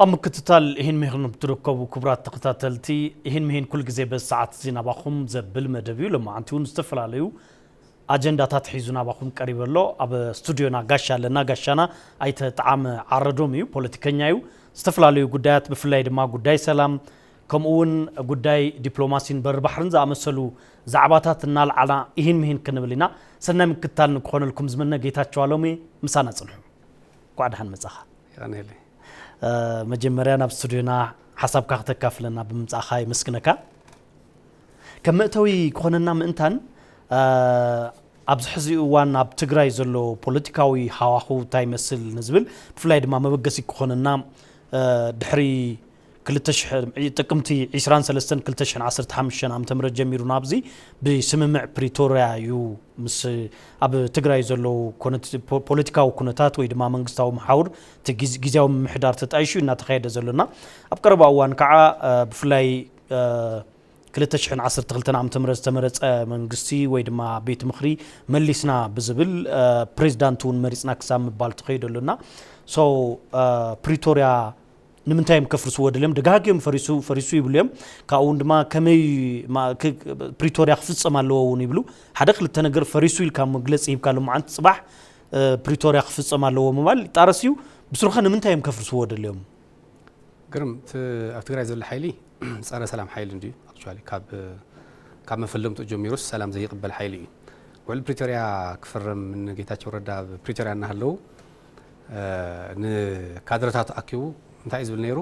ኣብ ምክትታል ይህን ምሂን ትርከቡ ክቡራት ተኸታተልቲ፣ ይህን ምሂን ኩል ግዜ በዚ ሰዓት እዚ ናባኹም ዘብል መደብ እዩ። ሎማዓንቲ እውን ዝተፈላለዩ ኣጀንዳታት ሒዙ ናባኹም ቀሪቡ ኣሎ። ኣብ ስቱድዮና ጋሻ ኣለና። ጋሻና ኣይተ ጣዓመ ዓረዶም እዩ፣ ፖለቲከኛ እዩ። ዝተፈላለዩ ጉዳያት፣ ብፍላይ ድማ ጉዳይ ሰላም፣ ከምኡ እውን ጉዳይ ዲፕሎማሲን በሪ ባሕርን ዝኣመሰሉ ዛዕባታት እናልዓና ይህን ምሂን ክንብል ኢና። ሰናይ ምክትታል ንክኾነልኩም ዝምነ ጌታቸው ኣሎም እየ። ምሳና ጽንሑ። እንኳዕ ደሓን መጻኻ። የቐንየለይ። እ፣ መጀመርያ ናብ ስቱድዮና ሓሳብካ ክተካፍለና ብምምጻእካ የመስግነካ። ከም መእተዊ ክኾነና ምእንታን፣ እ፣ ኣብዚ ሕዚ እዋን ኣብ ትግራይ ዘሎ ፖለቲካዊ ሃዋህው እንታይ ይመስል ንዝብል፣ ብፍላይ ድማ መበገሲ ክኾነና፣ እ፣ ድሕሪ ክልተ ሽሕ፣ ጥቅምቲ ዕስራን ሰለስተን ክልተ ሽሕን ዓሰርተ ሓሙሽተን ዓመተ ምህረት ጀሚሩ ናብዚ ብስምምዕ ፕሪቶርያ እዩ ምስ ኣብ ትግራይ ዘለዉ ኩነት-፣ ፖ-፣ ፖለቲካዊ ኩነታት ወይ ድማ መንግስታዊ መሓውር እቲ ግዝ-፣ ግዝያዊ ምምሕዳር ተጣይሹ እናተኻየደ ዘሎና። ኣብ ቀረባ እዋን ከዓ፣ እ፣ ብፍላይ፣ እ፣ ክልተ ሽሕን ዓሰርተ ክልተን ዓመተ ምህረት ዝተመረጸ መንግስቲ ወይ ድማ ቤት ምኽሪ መሊስና ብዝብል፣ እ፣ ፕሬዚዳንት እውን መሪጽና ክሳብ ምባል ተኸይዱ ኣሎና። ሶ፣ እ፣ ፕሪቶርያ ንምንታይ እዮም ከፍርስዎ ደልዮም? ደጋጊዮም ፈሪሱ፣ ፈሪሱ ይብሉ እዮም። ካብኡ እውን ድማ ከመይ ማ-፣ ክ-፣ ፕሪቶርያ ክፍጸም ኣለዎ እውን ይብሉ። ሓደ ክልተ ነገር ፈሪሱ ኢልካ መግለጺ ሂብካ ሎማዓንቲ ጽባሕ፣ እ፣ ፕሪቶርያ ክፍጸም ኣለዎ ምባል ይጣረስ እዩ። ብስሩኸ ንምንታይ እዮም ከፍርስዎ ደልዮም? ግርም፣ እቲ ኣብ ትግራይ ዘሎ ሓይሊ ጸረ ሰላም ሓይሊ እንድዩ። ኣክቹዋሊ ካብ፣ ካብ መፈለምትኡ ጀሚሩስ ሰላም ዘይቅበል ሓይሊ እዩ። ውዕል ፕሪቶርያ ክፍረም ንጌታቸው ረዳ ኣብ ፕሪቶርያ እናሃለዉ፣ እ፣ ንካድረታቱ ኣኪቡ እንታይ እዩ ዝብል ነይሩ?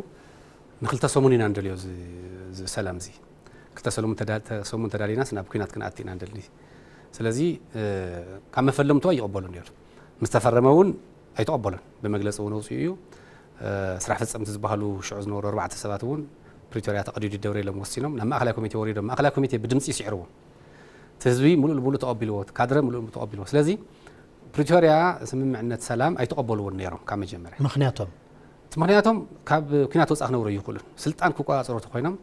"ንክልተ ሰሙን ኢና ንደልዮ እዚ፣ እዚ ሰላም እዚ። ክልተ ሰሙን ተዳ-፣ ተ-፣ ሰሙን ተዳሊናስ ናብ ኲናት ክንኣቲ ኢና ንደሊ። ስለዚ፣ እ፣ ካብ መፈለምትኡ ኣይቕበሉን ነይሩ። ምስ ተፈረመ እውን ኣይተቐበሉን። ብመግለጺ እውን ኣውጺኡ እዩ። እ፣ ስራሕ ፈጸምቲ ዝበሃሉ ሽዑ ዝነበሩ ኣርባዕተ ሰባት እውን ፕሪቶርያ ተቐዲዱ ይደብረ ኢሎም ወሲኖም ናብ ማእከላይ ኮሚቴ ወሪዶም። ማእከላይ ኮሚቴ ብድምጺ ይስዕርዎ። እቲ ህዝቢ ምሉእ ብምሉእ ተቐቢልዎ፣ እቲ ካድረ ምሉእ ብምሉእ ተቐቢልዎ። ስለዚ ፕሪቶርያ ስምምዕነት ሰላም ኣይተቐበልዎን ነይሮም ካብ መጀመርያ። ምኽንያቶም? እቲ ምኽንያቶም ካብ ኲናት ወጻኢ ክነብሩ ኣይኽእሉን። ስልጣን ክቆጻጸሩ ተኾይኖም፣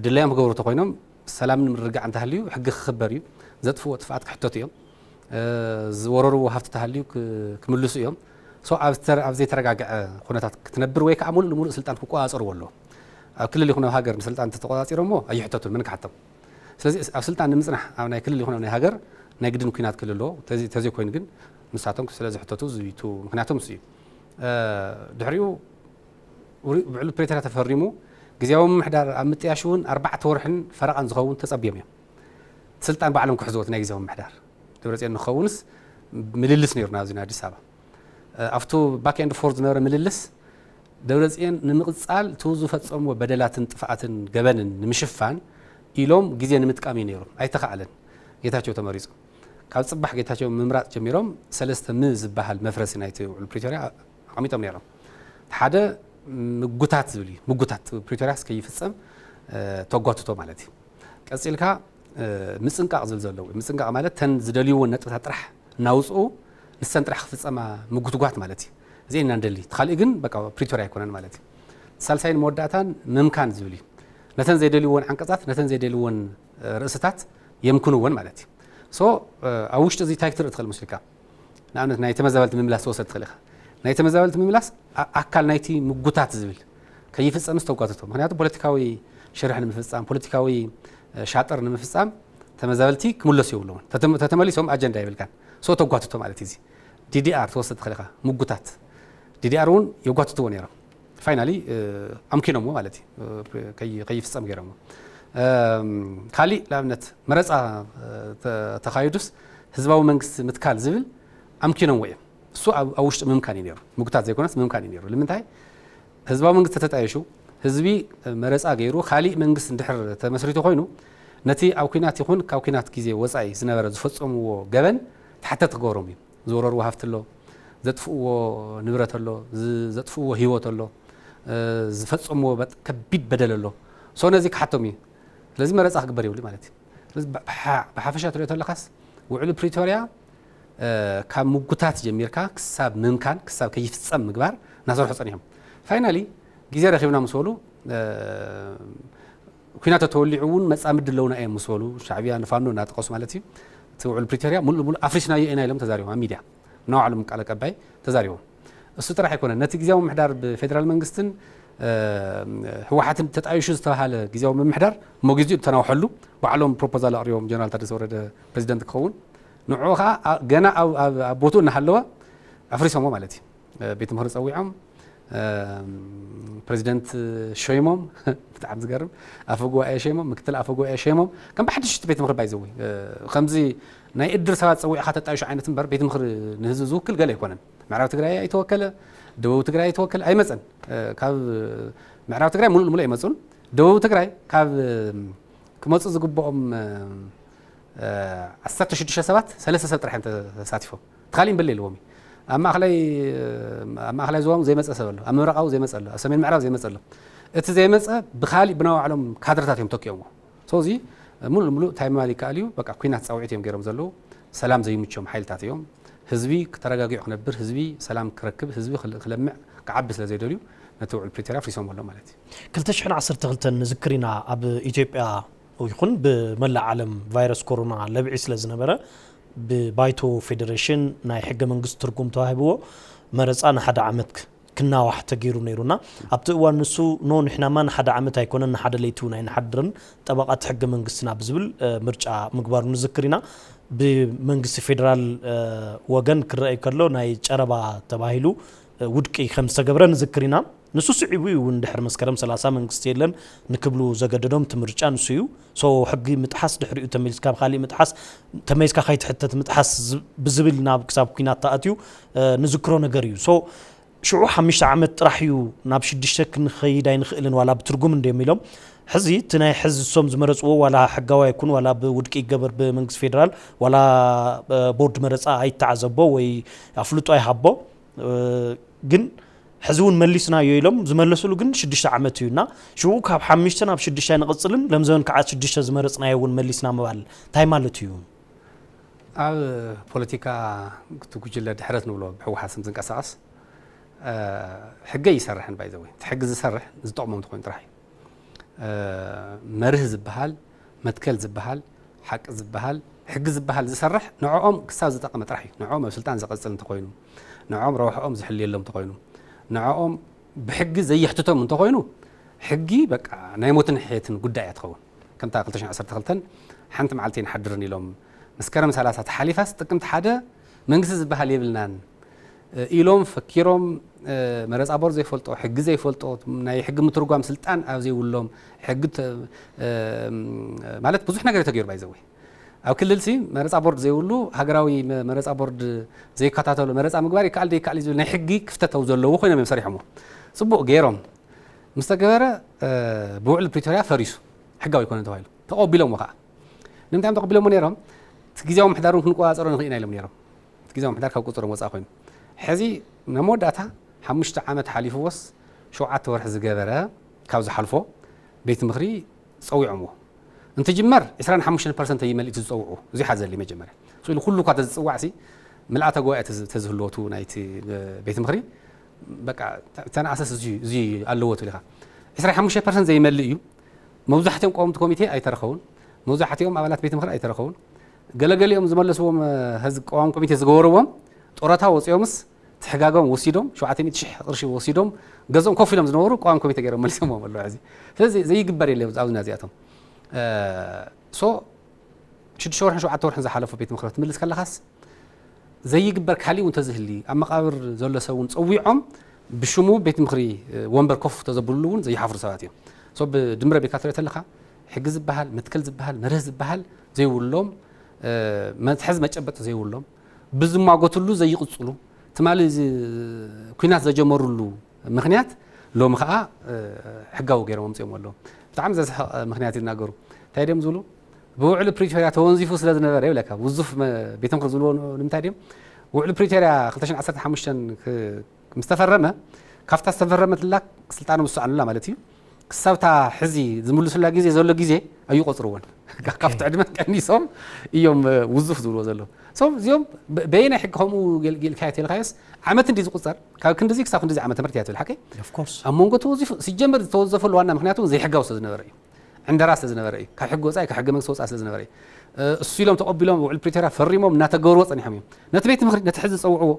ድላዮም ክገብሩ ተኾይኖም፣ ሰላምን ምርግጋዕ እንተሃልዩ ሕጊ ክኽበር እዩ። ዘጥፍዎ ጥፍኣት ክሕተቱ እዮም። እ፣ ዝወረርዎ ሃፍቲ ተሃልዩ ክ-፣ ክምልሱ እዮም። ሶ ኣብ ዝተረ-፣ ኣብ ዘይተረጋግዐ ኩነታት ክትነብር ወይ ከዓ ምሉእ ንምሉእ ስልጣን ክቆጻጸርዎ ኣለዎ። ኣብ ክልል ይኹን ኣብ ሃገር ንስልጣን እንተተቆጻጺሮሞ ኣይሕተቱን፣ መን ክሓቶም? ስለዚ ኣብ ስልጣን ንምጽናሕ ኣብ ናይ ክልል ይኹን ኣብ ናይ ሃገር ናይ ግድን ኲናት ክህሉ ኣለዎ። ተዚ-፣ ተዘይኮይኑ ግን ንሳቶም ስለ ዝሕተቱ ዝይቱ ምኽንያቶም እሱ እዩ። እ፣ ድሕሪኡ ውሪ-፣ ውዕል ፕሪቶርያ ተፈሪሙ፣ ግዝያዊ ምምሕዳር ኣብ ምጥያሽ እውን ኣርባዕተ ወርሕን ፈረቓን ዝኸውን ተጸብዮም እዮም። ስልጣን ባዕሎም ክሕዝዎ እቲ ናይ ግዝያዊ ምምሕዳር። ደብረጽዮን ንክኸውንስ ምልልስ ነይሩ ናብዚ ናይ ኣዲስ ኣበባ። እ፣ ኣብቱ ባክ ኤንድ ፎርዝ ዝነበረ ምልልስ ደብረጽዮን ንምቕጻል እቲ ዝፈጸምዎ በደላትን ጥፍኣትን ገበንን ንምሽፋን ኢሎም ግዜ ንምጥቃም እዩ ነይሩ። ኣይተኻእለን። ጌታቸው ተመሪጹ። ካብ ጽባሕ ጌታቸው ምምራጽ ጀሚሮም ሰለስተ ም ዝበሃል መፍረሲ ናይቲ ውዕል ፕሪቶርያ ኣቐሚጦም ነይሮም። ሓደ ምጉታት ዝብል እዩ። ምጉታት ፕሪቶርያስ ከይፍጸም፣ እ፣ ተጓትቶ ማለት እዩ። ቀጺልካ፣ እ፣ ምጽንቃቕ ዝብል ዘለዎ እዩ። ምጽንቃቕ ማለት ተን ዝደልይዎን ነጥብታት ጥራሕ እናውጽኡ ንሰን ጥራሕ ክፍጸማ ምጉትጓት ማለት እዩ። እዚ ኢና ንደሊ። እቲ ካልእ ግን በቃ ፕሪቶርያ ኣይኮነን ማለት እዩ። ሳልሳይን መወዳእታን ምምካን ዝብል እዩ። ነተን ዘይደልይዎን ዓንቀጻት፣ ነተን ዘይደልይዎን፣ እ፣ ርእስታት የምክንዎን ማለት እዩ። ሶ፣ እ፣ ኣብ ውሽጢ እዚ እንታይ ክትርኢ ትኽእል መስልካ? ንኣብነት ናይ ተመዛበልቲ ምምላስ ትወስድ ትኽእል ኢኻ። ናይ ተመዛበልቲ ምምላስ ኣ-፣ ኣካል ናይቲ ምጉታት ዝብል ከይፍጸምስ ተጓትቶ። ምኽንያቱ ፖለቲካዊ ሽርሒ ንምፍጻም፣ ፖለቲካዊ፣ እ፣ ሻጥር ንምፍጻም ተመዛበልቲ ክምለሱ የብልዎን። ተተም-፣ ተተመሊሶም ኣጀንዳ የብልካን። ሶ ተጓትቶ ማለት እዩ። እዚ ዲ ዲ ኣር ትወስድ ትኽእል ኢኻ። ምጉታት ዲ ዲ ኣር እውን የጓትትዎ ነይሮም። ፋይናሊ፣ እ፣ ኣምኪኖምዎ ማለት እዩ። እ፣ ከይ-፣ ከይፍጸም ገይሮምዎ። እም፣ ካሊእ ንኣብነት መረጻ፣ እ፣ ተ-፣ ተኻይዱስ ህዝባዊ መንግስቲ ምትካል ዝብል ኣምኪኖምዎ እዮም። እሱ ኣብ፣ ኣብ ውሽጢ ምምካን እዩ ነይሩ። ምጉታት ዘይኮነስ ምምካን እዩ ነይሩ። ንምንታይ? ህዝባዊ መንግስቲ ተጣየሹ፣ ህዝቢ መረጻ ገይሩ፣ ካሊእ መንግስቲ እንድሕር ተመስሪቱ ኮይኑ፣ ነቲ ኣብ ኲናት ይኹን ካብ ኲናት ግዜ ወጻኢ ዝነበረ ዝፈጸምዎ ገበን ተሓተቲ ክገብሮም እዩ። ዝወረርዎ ሃፍቲ ኣሎ፣ ዘጥፍእዎ ንብረት ኣሎ፣ ዝ-፣ ዘጥፍእዎ ህይወት ኣሎ፣ እ፣ ዝፈጸምዎ በጥ-፣ ከቢድ በደል ኣሎ። ሶ ነዚ ክሓቶም እዩ። ስለዚ መረጻ ክግበር የብሉ ማለት እዩ። ስለዚ ብሓ-፣ ብሓፈሻ ትሪኦ ተለኻስ ውዕሉ ፕሪቶርያ፣ እ፣ ካብ ምጉታት ጀሚርካ ክሳብ ምምካን፣ ክሳብ ከይፍጸም ምግባር እናሰርሑ ጸኒሖም። ፋይናሊ ግዜ ረኺብና ምስ በሉ፣ እ፣ ኲናት ተተወሊዑ እውን መጻምዲ ኣለውና እዮም ምስ በሉ፣ ሻዕብያ ንፋኖ እናጠቐሱ ማለት እዩ። እቲ ውዕል ፕሪቶርያ ሙሉእ ሙሉእ ኣፍሪስናዮ ኢና ኢሎም ተዛሪቦም ኣብ ሚድያ። ንባዕሎም ቃል ኣቀባይ ተዛሪቦም። እሱ ጥራሕ ኣይኮነን፣ ነቲ ግዝያዊ ምምሕዳር ብፌደራል መንግስትን ህወሓትን ተጣይሹ ዝተባሃለ ግዜያዊ ምምሕዳር እሞ ግዜኡ ተናውሐሉ ባዕሎም ፕሮፖዛል ኣቕሪቦም ጀነራል ታደሰ ወረደ ፕሬዚደንት ክኸውን ንዑ ከዓ ገና ኣብ ቦትኡ እናሃለወ ኣፍሪሶሞ ማለት እዩ። ቤት ምኽሪ ፀዊዖም ፕሬዚደንት ሸይሞም ብጣዕሚ ዝገርም ኣፈ ጉባኤ ሸይሞም ምክትል ኣፈ ጉባኤ ሸይሞም ከም ብሓድሽ ቤት ምኽሪ ባይዘወይ ከምዚ ናይ እድር ሰባት ፀዊዕካ ተጣይሹ ዓይነት እምበር ቤት ምኽሪ ንህዝቢ ዝውክል ገለ ኣይኮነን። ምዕራብ ትግራይ ኣይተወከለ፣ ደቡብ ትግራይ ኣይተወከለ ኣይመፀን። ካብ ምዕራብ ትግራይ ሙሉእ ሙሉእ ኣይመፁን። ደቡብ ትግራይ ካብ ክመፁ ዝግብኦም ዓሰርተ ሽዱሽተ ሰባት ሰለስተ ሰብ ጥራሕ ተሳቲፎም ትካሊእ በለ የለዎም። ኣብ ማእኸላይ ኣብ ማእኸላይ ዞባም ዘይመፀ ሰብ ኣሎ፣ ኣብ ምብራቃዊ ዘይመፀ ኣሎ፣ ኣብ ሰሜን ምዕራብ ዘይመፀ ኣሎ። እቲ ዘይመፀ ብካሊእ ብናይ ባዕሎም ካድርታት እዮም ተኪኦምዎ። ሰው እዚ ሙሉእ ሙሉእ እንታይ ምባል ይከኣል እዩ። በቃ ኩናት ፃውዒት እዮም ገይሮም ዘለዉ። ሰላም ዘይምችዮም ሓይልታት እዮም። ህዝቢ ተረጋጊዑ ክነብር፣ ህዝቢ ሰላም ክረክብ፣ ህዝቢ ክለምዕ ክዓቢ ስለ ዘይደልዩ ነቲ ውዕል ፕሪቶርያ ኣፍሪሶም ኣሎ ማለት እዩ። ክልተ ሽሕን ዓሰርተ ክልተን ንዝክር ኢና ኣብ ኢትዮጵያ ይኹን ብመላእ ዓለም ቫይረስ ኮሮና ለብዒ ስለ ዝነበረ ብባይቶ ፌደሬሽን ናይ ሕገ መንግስቲ ትርጉም ተዋሂብዎ መረፃ ንሓደ ዓመት ክናዋሕ ተገይሩ ነይሩና ኣብቲ እዋን ንሱ ኖ ንሕናማ ንሓደ ዓመት ኣይኮነን ንሓደ ለይቲ እውን ኣይንሓድርን ጠበቓት ሕገ መንግስትና ብዝብል ምርጫ ምግባሩ ንዝክር ኢና። ብመንግስቲ ፌደራል ወገን ክረኣይ ከሎ ናይ ጨረባ ተባሂሉ ውድቂ ከም ዝተገብረ ንዝክር ኢና። ንሱ ስዒቡ እዩ እውን ድሕሪ መስከረም ሰላሳ መንግስቲ የለን ንክብሉ ዘገደዶም እቲ ምርጫ ንሱ እዩ። ሶ ሕጊ ምጥሓስ ድሕሪኡ ተመሊስካ ብካሊእ ምጥሓስ ተመሊስካ ከይትሕተት ምጥሓስ ብዝብል ናብ ክሳብ ኩናት ተኣትዩ ንዝክሮ ነገር እዩ። ሶ ሽዑ ሓሙሽተ ዓመት ጥራሕ እዩ ናብ ሽዱሽተ ክንኸይድ ኣይንኽእልን ዋላ ብትርጉም እንድዮም ኢሎም ሕዚ እቲ ናይ ሕዚ እሶም ዝመረፅዎ ዋላ ሕጋዊ ኣይኩን ዋላ ብውድቂ ይገበር ብመንግስቲ ፌደራል ዋላ ቦርድ መረፃ ኣይተዓዘቦ ወይ ኣፍልጦ ኣይሃቦ ግን ሕዚ እውን መሊስናዮ ኢሎም ዝመለስሉ ግን ሽዱሽተ ዓመት እዩ እና ሽኡ ካብ ሓሙሽተ ናብ ሽዱሽተ ኣይንቕፅልን ለምዘበን ከዓ ሽዱሽተ ዝመረፅናዮ እውን መሊስና ምባል እንታይ ማለት እዩ? ኣብ ፖለቲካ እቲ ጉጅለ ድሕረት ንብሎ ብሕወሓት ስም ዝንቀሳቐስ ሕገ ይሰርሕን ባይዘወይ እቲ ሕጊ ዝሰርሕ ዝጠቕሞም እንተኮይኑ ጥራሕ እዩ። መርህ ዝበሃል መትከል ዝበሃል ሓቂ ዝበሃል ሕጊ ዝበሃል ዝሰርሕ ንዕኦም ክሳብ ዝጠቐመ ጥራሕ እዩ። ንዕኦም ኣብ ስልጣን ዝቐፅል እንተኮይኑ ንዕኦም ረብሕኦም ዝሕልየሎም እንተኮይኑ ንዕኦም ብሕጊ ዘየሕትቶም እንተኮይኑ ሕጊ በቃ ናይ ሞትን ሕየትን ጉዳይ እያ ትኸውን። ከምታ ክልተ ሽሕን ዓሰርተ ክልተን ሓንቲ መዓልቲ ኣይንሓድርን ኢሎም መስከረም ሰላሳ ተሓሊፋስ ጥቅምቲ ሓደ መንግስቲ ዝበሃል የብልናን ኢሎም ፈኪሮም መረፃ ቦርድ ዘይፈልጦ ሕጊ ዘይፈልጦ ናይ ሕጊ ምትርጓም ስልጣን ኣብ ዘይብሎም ሕጊ ማለት ብዙሕ ነገር እዩ ተገይሩ ባይዘወይ ኣብ ክልል ሲ መረፃ ቦርድ ዘይብሉ ሃገራዊ መረፃ ቦርድ ዘይከታተሎ መረፃ ምግባር ይከኣል ዘይከኣል ዝብል ናይ ሕጊ ክፍተት ዘለዉ ኮይኖም እዮም ሰሪሖሞ። ፅቡቅ ገይሮም ምስ ተገበረ ብውዕል ፕሪቶርያ ፈሪሱ ሕጋዊ ኣይኮነን ተባሂሉ ተቐቢሎምዎ ከዓ ንምንታይ እዮም ተቐቢሎምዎ ነይሮም እቲ ግዜያዊ ምሕዳር እውን ክንቆፃፀሮ ንኽእል ኢና ኢሎም ነይሮም እቲ ግዜያዊ ምሕዳር ካብ ቁፅሮም ወፃኢ ኮይኑ ሕዚ ናብ መወዳእታ ሓሙሽተ ዓመት ሓሊፍዎስ ሸውዓተ ወርሒ ዝገበረ ካብ ዝሓልፎ ቤት ምኽሪ ፀዊዖምዎ እንትጅመር ዕስራን ሓሙሽተን ፐርሰንት ይመልእ እቲ ዝፀውዑ እዚ ሓዘሊ መጀመርያ ስኢሉ ኩሉ እኳ ተዝፅዋዕ ሲ ምልኣተ ጉባኤ ተዝህልወቱ ናይቲ ቤት ምኽሪ በቃ ተነኣሰስ እዚ ኣለዎ ትብል ኢኻ ዕስራን ሓሙሽተ ፐርሰንት ዘይመልእ እዩ መብዛሕትኦም ቀወምቲ ኮሚቴ ኣይተረኸቡን መብዛሕትኦም ኣባላት ቤት ምኽሪ ኣይተረኸቡን ገለገሊኦም ዝመለስዎም ህዚ ቀዋሚ ኮሚቴ ዝገበርዎም ጡረታ ወፂኦምስ ትሕጋጎም ወሲዶም ሸውዓተ ሚእቲ ሽሕ ቅርሺ ወሲዶም ገዝኦም ኮፍ ኢሎም ዝነበሩ ቀዋሚ ኮሚቴ ገይሮም መሊሶምዎም ኣለዉ ሕዚ ስለዚ ዘይግበር የለ ኣብዚ ናዚኣቶም ሶ ሽዱሽተ ወርሕን ሸውዓተ ወርሕን ዝሓለፎ ቤት ምኽሪ ክትምልስ ከለኻስ ዘይግበር ካሊእ እውን ተዝህሊ ኣብ መቃብር ዘሎ ሰብ እውን ፀዊዖም ብሽሙ ቤት ምኽሪ ወንበር ኮፍ ተዘብልሉ እውን ዘይሓፍሩ ሰባት እዮም ሶ ብድምረ ቤካ ትሪኦ ተለካ ሕጊ ዝበሃል መትከል ዝበሃል መርህ ዝበሃል ዘይብሎም መትሐዚ መጨበጢ ዘይብሎም ብዝማጎትሉ ዘይቕፅሉ ትማሊ ኩናት ዘጀመሩሉ ምኽንያት ሎሚ ከዓ ሕጋዊ ገይሮም ኣምፅኦም ኣለዉ ብጣዕሚ ዘስሕቕ ምኽንያት ይናገሩ እንታይ ድም ዝብሉ ብውዕሊ ፕሪቶርያ ተወንዚፉ ስለ ዝነበረ ይብለካ ውዙፍ ቤት ምኽሪ ዝብልዎ ንምንታይ ድም ውዕሊ ፕሪቶርያ ክልተ ሽሕን ዓሰርተ ሓሙሽተን ምስ ተፈረመ ካብታ ዝተፈረመትላ ስልጣኖም ዝሰኣኑላ ማለት እዩ ክሳብታ ሕዚ ዝምልሱላ ግዜ ዘሎ ግዜ ኣይቆፅርዎን ካብቲ ዕድመ ቀኒሶም እዮም ውዙፍ ዝብልዎ ዘለዉ እዚኦም በየናይ ሕጊ ከምኡ ጌልካዮ ተልካዮስ ዓመት እንዲ ዝቁፀር ካብ ክንድዚ ክሳብ ክንድዚ ዓመተ ምህረት እያ ትብል ሓቀይ ኣብ መንጎ ተወዚፉ ሲጀመር ዝተወዘፈሉ ዋና ምክንያቱ ዘይሕጋዊ ስለ ዝነበረ እዩ ዕንደራ ስለ ዝነበረ እዩ ካብ ሕጊ ወፃኢ ካብ ሕገ መንግስቲ ወፃኢ ስለ ዝነበረ እዩ እሱ ኢሎም ተቐቢሎም ውዕል ፕሪቶርያ ፈሪሞም እናተገበርዎ ፀኒሖም እዮም ነቲ ቤት ምክሪ ነቲ ሕዚ ዝፀውዕዎ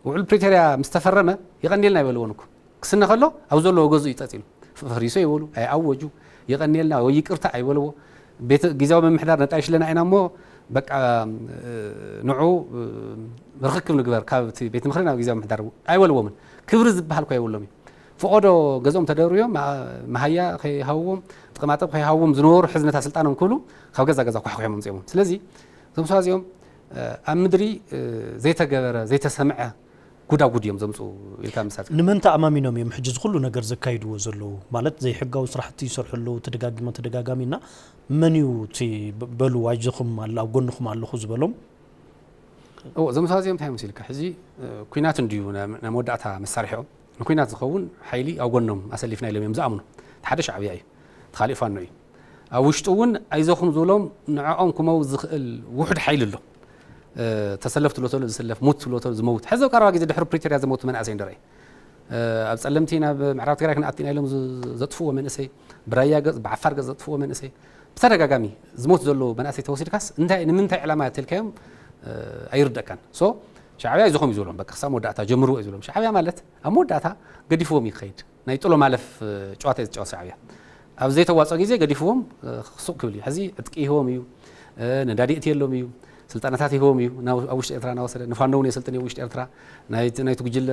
ውዕል ፕሪቶርያ ምስ ተፈረመ የቐንየልና ይበልዎን እኮ ክስነ ከሎ ኣብ ዘለዎ ገዝኡ እዩ ጸጥ ኢሉ። ፈሪሱ ኣይበሉ፣ ኣይኣወጁ፣ የቐንየልና ወይ ይቅርታ ኣይበልዎ። ቤት ግዝያዊ ምምሕዳር ነጣይሽለና ኢና እሞ በቃ ንዑ ርኽክብ ንግበር ካብ እቲ ቤት ምኽሪ ናብ ግዝያዊ ምምሕዳር ኣይበልዎምን። ክብሪ ዝበሃል እኳ የብሎም እዩ። ፈቐዶ ገዝኦም ተደርብዮም መሃያ ከይሃብዎም ጥቕማጥቕም ከይሃብዎም ዝነበሩ ሕዝነታ ስልጣኖም ክብሉ ካብ ገዛ ገዛ ኳሕኩሖም ኣምፅኦምም። ስለዚ እዞም ሰባት እዚኦም ኣብ ምድሪ ዘይተገበረ ዘይተሰምዐ ጉዳጉድ እዮም ዘምፅኡ ኢልካ ምሳት ንመን ተኣማሚኖም እዮም ሕጂ ዝኩሉ ነገር ዘካይድዎ ዘለዉ? ማለት ዘይሕጋዊ ስራሕቲ ይሰርሑ ኣለዉ ተደጋጊማ ተደጋጋሚ እና መን እዩ እቲ በሉ ዋጅኹም ኣብ ጎንኹም ኣለኹ ዝበሎም? እዎ እዞም ሰባት እዚኦም እንታይ መሲልካ ሕዚ ኩናት እንድዩ ናይ መወዳእታ መሳርሒኦም ንኩናት ዝኸውን ሓይሊ ኣብ ጎኖም ኣሰሊፍና ኢሎም እዮም ዝኣምኑ። ሓደ ሻዕብያ እዩ፣ ተኻሊእ ፋኖ እዩ። ኣብ ውሽጡ እውን ኣይዞኹም ዝብሎም ንዕኦም ክመውት ዝኽእል ውሑድ ሓይሊ ኣሎ። ተሰለፍ ትብሎ ተሎ ዝስለፍ፣ ሙት ትብሎ ተሎ ዝመውት። ሕዚ ኣብ ቀረባ ግዜ ድሕሪ ፕሪቶርያ ዝመውቱ መናእሰይ እንደረይ ኣብ ጸለምቲ ናብ ምዕራብ ትግራይ ክንኣቲና ኢሎም ዘጥፍዎ መንእሰይ፣ ብራያ ገጽ ብዓፋር ገጽ ዘጥፍዎ መንእሰይ ብተደጋጋሚ ዝሞት ዘሎ መናእሰይ ተወሲድካስ እንታይ ንምንታይ ዕላማ ተልካዮም ኣይርደካን። ሶ ሻዕብያ ይዞኹም ይዝብሎም በቃ ክሳብ መወዳእታ ጀምርዎ ይዝብሎም። ሻዕብያ ማለት ኣብ መወዳእታ ገዲፍዎም ይኸይድ። ናይ ጥሎ ማለፍ ጨዋታ እዩ ዝጫወት ሻዕብያ። ኣብ ዘይተዋፅኦ ግዜ ገዲፍዎም ክሱቕ ክብል እዩ። ሕዚ ዕጥቂ ይህቦም እዩ፣ ነዳዲ የእትየሎም እዩ፣ ስልጠናታት ይህቦም እዩ። ኣብ ውሽጢ ኤርትራ እናወሰደ ንፋኖ እውን የሰልጥን እዩ። ውሽጢ ኤርትራ ናይቲ ጉጅለ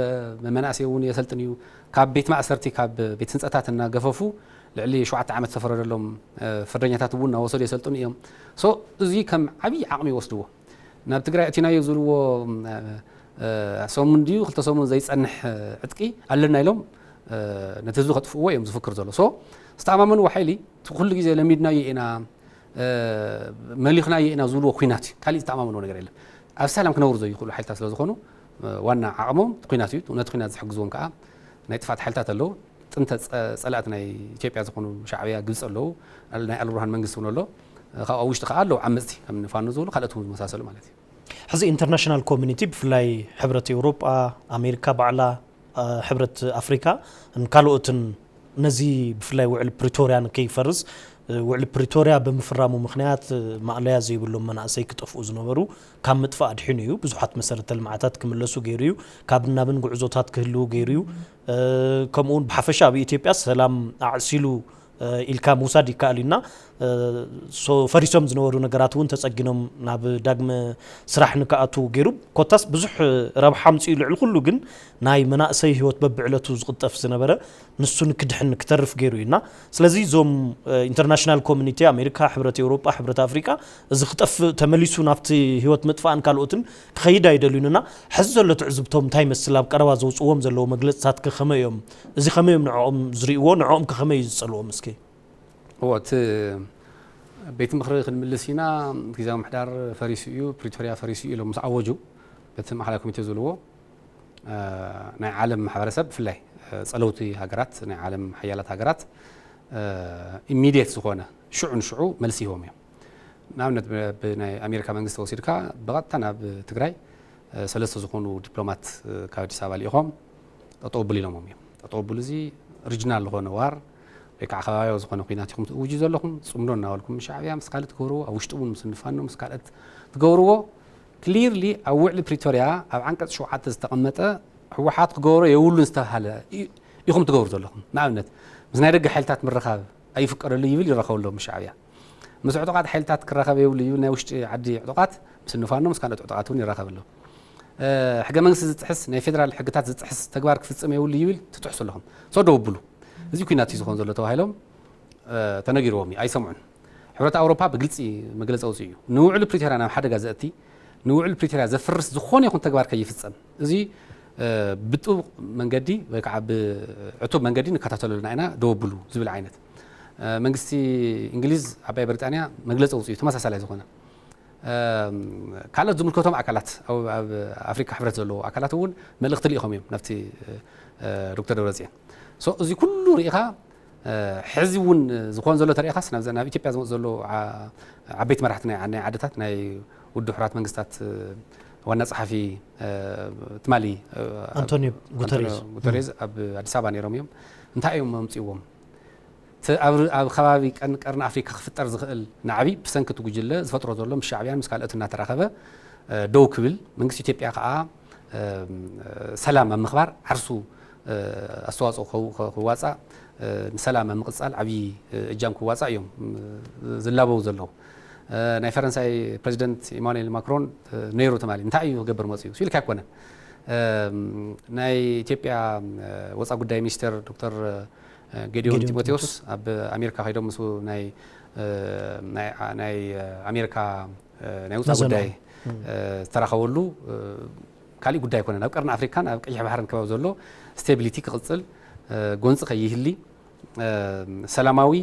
መመናእሰይ እውን የሰልጥን እዩ። ካብ ቤት ማእሰርቲ ካብ ቤት ህንፀታት እናገፈፉ ልዕሊ ሸውዓተ ዓመት ዝተፈረደሎም ፍርደኛታት እውን እናወሰዱ የሰልጥኑ እዮም። ሶ እዚ ከም ዓብዪ ዓቕሚ ይወስድዎ። ናብ ትግራይ እቲናዮ ዝብልዎ ሰሙን ድዩ ክልተ ሰሙን ዘይፀንሕ ዕጥቂ ኣለና ኢሎም ነቲ ህዝቢ ከጥፍእዎ እዮም ዝፍክር ዘሎ። ሶ ዝተኣማመንዎ ሓይሊ ኩሉ ግዜ ለሚድናዮ ኢና መሊኽናዮ ኢና ዝብልዎ ኩናት እዩ። ካሊእ ዝተኣማመንዎ ነገር የለን። ኣብ ሰላም ክነብሩ ዘይኽእሉ ሓይልታት ስለ ዝኾኑ ዋና ዓቕሞም ኩናት እዩ። ነቲ ኩናት ዝሕግዝዎም ከዓ ናይ ጥፍኣት ሓይልታት ኣለዉ። ጥንተ ፀላእቲ ናይ ኢትዮጵያ ዝኾኑ ሻዕብያ ግብፂ ኣለዉ። ናይ ኣልብርሃን መንግስቲ እውን ኣሎ። ካብኣ ውሽጢ ከዓ ኣለዉ ዓመፅቲ ከም ፋኖ ዝብሉ ካልኦት እውን ዝመሳሰሉ ማለት እዩ። ሕዚ ኢንተርናሽናል ኮሚኒቲ ብፍላይ ሕብረት ኤውሮጳ፣ ኣሜሪካ ባዕላ፣ ሕብረት ኣፍሪካ ካልኦትን ነዚ ብፍላይ ውዕል ፕሪቶርያ ንከይፈርስ ውዕል ፕሪቶርያ ብምፍራሙ ምክንያት ማእለያ ዘይብሎም መናእሰይ ክጠፍኡ ዝነበሩ ካብ ምጥፋእ ኣድሒኑ እዩ። ብዙሓት መሰረተ ልምዓታት ክምለሱ ገይሩ እዩ። ካብ ናብን ጉዕዞታት ክህልው ገይሩ እዩ። ከምኡውን ብሓፈሻ ኣብ ኢትዮጵያ ሰላም ኣዕሲሉ ኢልካ ምውሳድ ይከኣል እዩና ፈሪሶም ዝነበሩ ነገራት እውን ተፀጊኖም ናብ ዳግመ ስራሕ ንክኣትዉ ገይሩ ኮታስ ብዙሕ ረብሓ ኣምፅኡ። ልዕሊ ኩሉ ግን ናይ መናእሰይ ህይወት በብዕለቱ ዝቕጠፍ ዝነበረ ንሱ ንክድሕን ክተርፍ ገይሩ እዩና ስለዚ እዞም ኢንተርናሽናል ኮሚኒቲ ኣሜሪካ፣ ሕብረት ኤውሮጳ፣ ሕብረት ኣፍሪቃ እዚ ክጠፍእ ተመሊሱ ናብቲ ህይወት ምጥፋእን ካልኦትን ክኸይድ ኣይደልዩንና ሕዚ ዘሎ ትዕዝብቶም እንታይ ይመስል? ኣብ ቀረባ ዘውፅዎም ዘለዉ መግለፅታት ከመይ እዮም? እዚ ከመይ እዮም ንዕኦም ዝርእይዎ? ንዕኦም ከመይ እዩ ዝፀልዎም? እስኪ እዎ እቲ ቤት ምኽሪ ክንምልስ ኢና። ግዜያዊ ምሕዳር ፈሪሱ እዩ፣ ፕሪቶርያ ፈሪሱ እዩ ኢሎም ምስ ኣወጁ በቲ ማእኸላይ ኮሚቴ ዝብልዎ ናይ ዓለም ማሕበረሰብ ብፍላይ ፀለውቲ ሃገራት ናይ ዓለም ሓያላት ሃገራት ኢሚድየት ዝኾነ ሽዑ ንሽዑ መልሲ ይህቦም እዮም። ንኣብነት ብናይ ኣሜሪካ መንግስቲ ወሲድካ ብቐጥታ ናብ ትግራይ ሰለስተ ዝኾኑ ዲፕሎማት ካብ ኣዲስ ኣበባ ልኢኾም ጠጠው ኣብሉ ኢሎሞም እዮም። ጠጠው ኣብሉ እዚ ሪጅናል ዝኾነ ዋር ወይ ከዓ ከባቢያዊ ዝኾነ ኩናት ኢኹም ትእውጁ ዘለኹም። ፅምዶ እናበልኩም ምስ ሻዕብያ ምስ ካልእ ትገብርዎ ኣብ ውሽጢ እውን ምስ ንፋኖ ምስ ካልኦት ትገብርዎ ክሊርሊ ኣብ ውዕሊ ፕሪቶርያ ኣብ ዓንቀፅ ሸውዓተ ዝተቐመጠ ህወሓት ክገብሮ የብሉን ዝተባሃለ ኢኹም ትገብሩ ዘለኹም። ንኣብነት ምስ ናይ ደገ ሓይልታት ምርኻብ ኣይፍቀደሉ ይብል ይራኸበሎም ምስ ሻዕብያ። ምስ ዕጡቓት ሓይልታት ክራኸብ የብሉ ይብል ናይ ውሽጢ ዓዲ ዕጡቓት ምስ ንፋኖ ምስ ካልኦት ዕጡቓት እውን ይራኸበሎም። ሕገ መንግስቲ ዝጥሕስ ናይ ፌደራል ሕግታት ዝጥሕስ ተግባር ክፍፅም የብሉ ይብል ትጥሕሱ ኣለኹም። ሶ ደው ብሉ። እዚ ኩናት እዩ ዝኾን ዘሎ ተባሂሎም ተነጊርዎም እዩ ኣይሰምዑን። ሕብረት ኣውሮፓ ብግልፂ መግለፂ ኣውፅኡ እዩ። ንውዕሊ ፕሪቶርያ ናብ ሓደጋ ዘእቲ ንውዕሊ ፕሪቶርያ ዘፍርስ ዝኾነ ይኹን ተግባር ከይፍፀም እዚ ብጥቡቕ መንገዲ ወይ ከዓ ብዕቱብ መንገዲ ንከታተለሉና ኢና ደው ኣብሉ ዝብል ዓይነት መንግስቲ እንግሊዝ ዓባይ ብሪጣንያ መግለፂ ኣውፅኡ ተመሳሳላይ ዝኾነ ካልኦት ዝምልከቶም ኣካላት ኣብ ኣፍሪካ ሕብረት ዘለዉ ኣካላት እውን መልእኽቲ ልኢኾም እዮም ናብቲ ዶክተር ደብረፅዮን። እዚ ኩሉ ርኢኻ ሕዚ እውን ዝኾን ዘሎ ተሪኢኻስ ናብ ኢትዮጵያ ዝመፁ ዘለዉ ዓበይቲ መራሕቲ ናይ ዓድታት ናይ ውድብ ሕራት መንግስታት ዋና ፀሓፊ ትማሊ ኣንቶኒዮ ጉተሬዝ ጉተሬዝ ኣብ ኣዲስ ኣበባ ነይሮም እዮም። እንታይ እዮም መምፅዎም? ኣብ ከባቢ ቀርኒ ኣፍሪካ ክፍጠር ዝኽእል ናዕቢ ብሰንኪ እቲ ጉጅለ ዝፈጥሮ ዘሎ ምስ ሻዕብያን ምስ ካልኦት እናተራኸበ ደው ክብል መንግስቲ ኢትዮጵያ ከዓ ሰላም ኣብ ምኽባር ዓርሱ ኣስተዋፅኦ ክዋፃእ፣ ንሰላም ኣብ ምቕፃል ዓብዪ እጃም ክዋፃእ እዮም ዝላበው ዘለዉ። ናይ ፈረንሳይ ፕሬዚደንት ኢማኑኤል ማክሮን ነይሩ ትማሊ። እንታይ እዩ ክገብር መፅኡ ኢልካ ኣይኮነን። ናይ ኢትዮጵያ ወፃ ጉዳይ ሚኒስቴር ዶክተር ጌዲዮን ጢሞቴዎስ ኣብ ኣሜሪካ ከይዶም ምስ ናይ ኣሜሪካ ናይ ውፃ ጉዳይ ዝተራኸበሉ ካሊእ ጉዳይ ኣይኮነን። ኣብ ቀርኒ ኣፍሪካን ኣብ ቀይሕ ባሕርን ከባቢ ዘሎ ስቴቢሊቲ ክቕፅል፣ ጎንፂ ከይህሊ፣ ሰላማዊ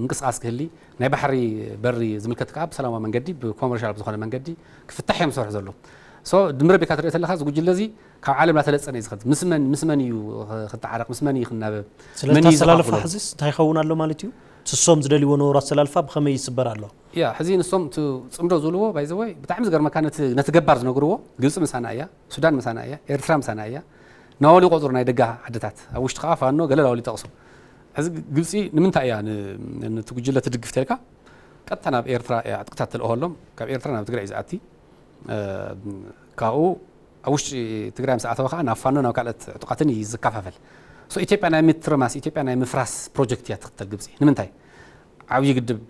ምንቅስቃስ ክህሊ፣ ናይ ባሕሪ በሪ ዝምልከት ከዓ ብሰላማዊ መንገዲ ብኮመርሻል ብዝኾነ መንገዲ ክፍታሕ እዮም ዝሰርሑ ዘለዉ። ድምር ኣቢልካ ትሪኦ ተለካ እዚ ጉጅለ እዚ ካብ ዓለም እናተለፀነ እዩ ዝኸድ። ምስ መን ምስ መን እዩ ክተዓረቕ፣ ምስ መን እዩ ክናበብ፣ ስለዚ መን እዩ ኣሰላልፋ ዝኸፋፍሎ? ሕዚስ እንታይ ይኸውን ኣሎ ማለት እዩ? ስሶም ዝደልይዎ ነበሩ ኣሰላልፋ ብኸመይ ይስበር ኣሎ? ያ ሕዚ ንሶም እቲ ፅምዶ ዝብልዎ ባይዘወይ ብጣዕሚ ዝገርመካ ነቲ ነቲ ገባር ዝነግርዎ ግብፂ ምሳና እያ፣ ሱዳን ምሳና እያ፣ ኤርትራ ምሳና እያ። ናወሉ ይቆፅሩ ናይ ደጋ ዓድታት ኣብ ውሽጢ ከዓ ፋኖ ገለ ናወሉ ይጠቕሱ። ሕዚ ግብፂ ንምንታይ እያ ን- ነቲ ጉጅለ ትድግፍ ተልካ ቀጥታ ናብ ኤርትራ እያ ዕጥቅታት ትልእኸሎም፣ ካብ ኤርትራ ናብ ትግራይ እዩ ዝኣቲ። ካብኡ ኣብ ውሽጢ ትግራይ ምስ ኣተወ ከዓ ናብ ፋኖ ናብ ካልኦት ዕጡቃትን እዩ ዝከፋፈል። ኢትዮጵያ ናይ ምትርማስ ኢትዮጵያ ናይ ምፍራስ ፕሮጀክት እያ ትኽተል ግብፂ። ንምንታይ? ዓብዪ ግድብ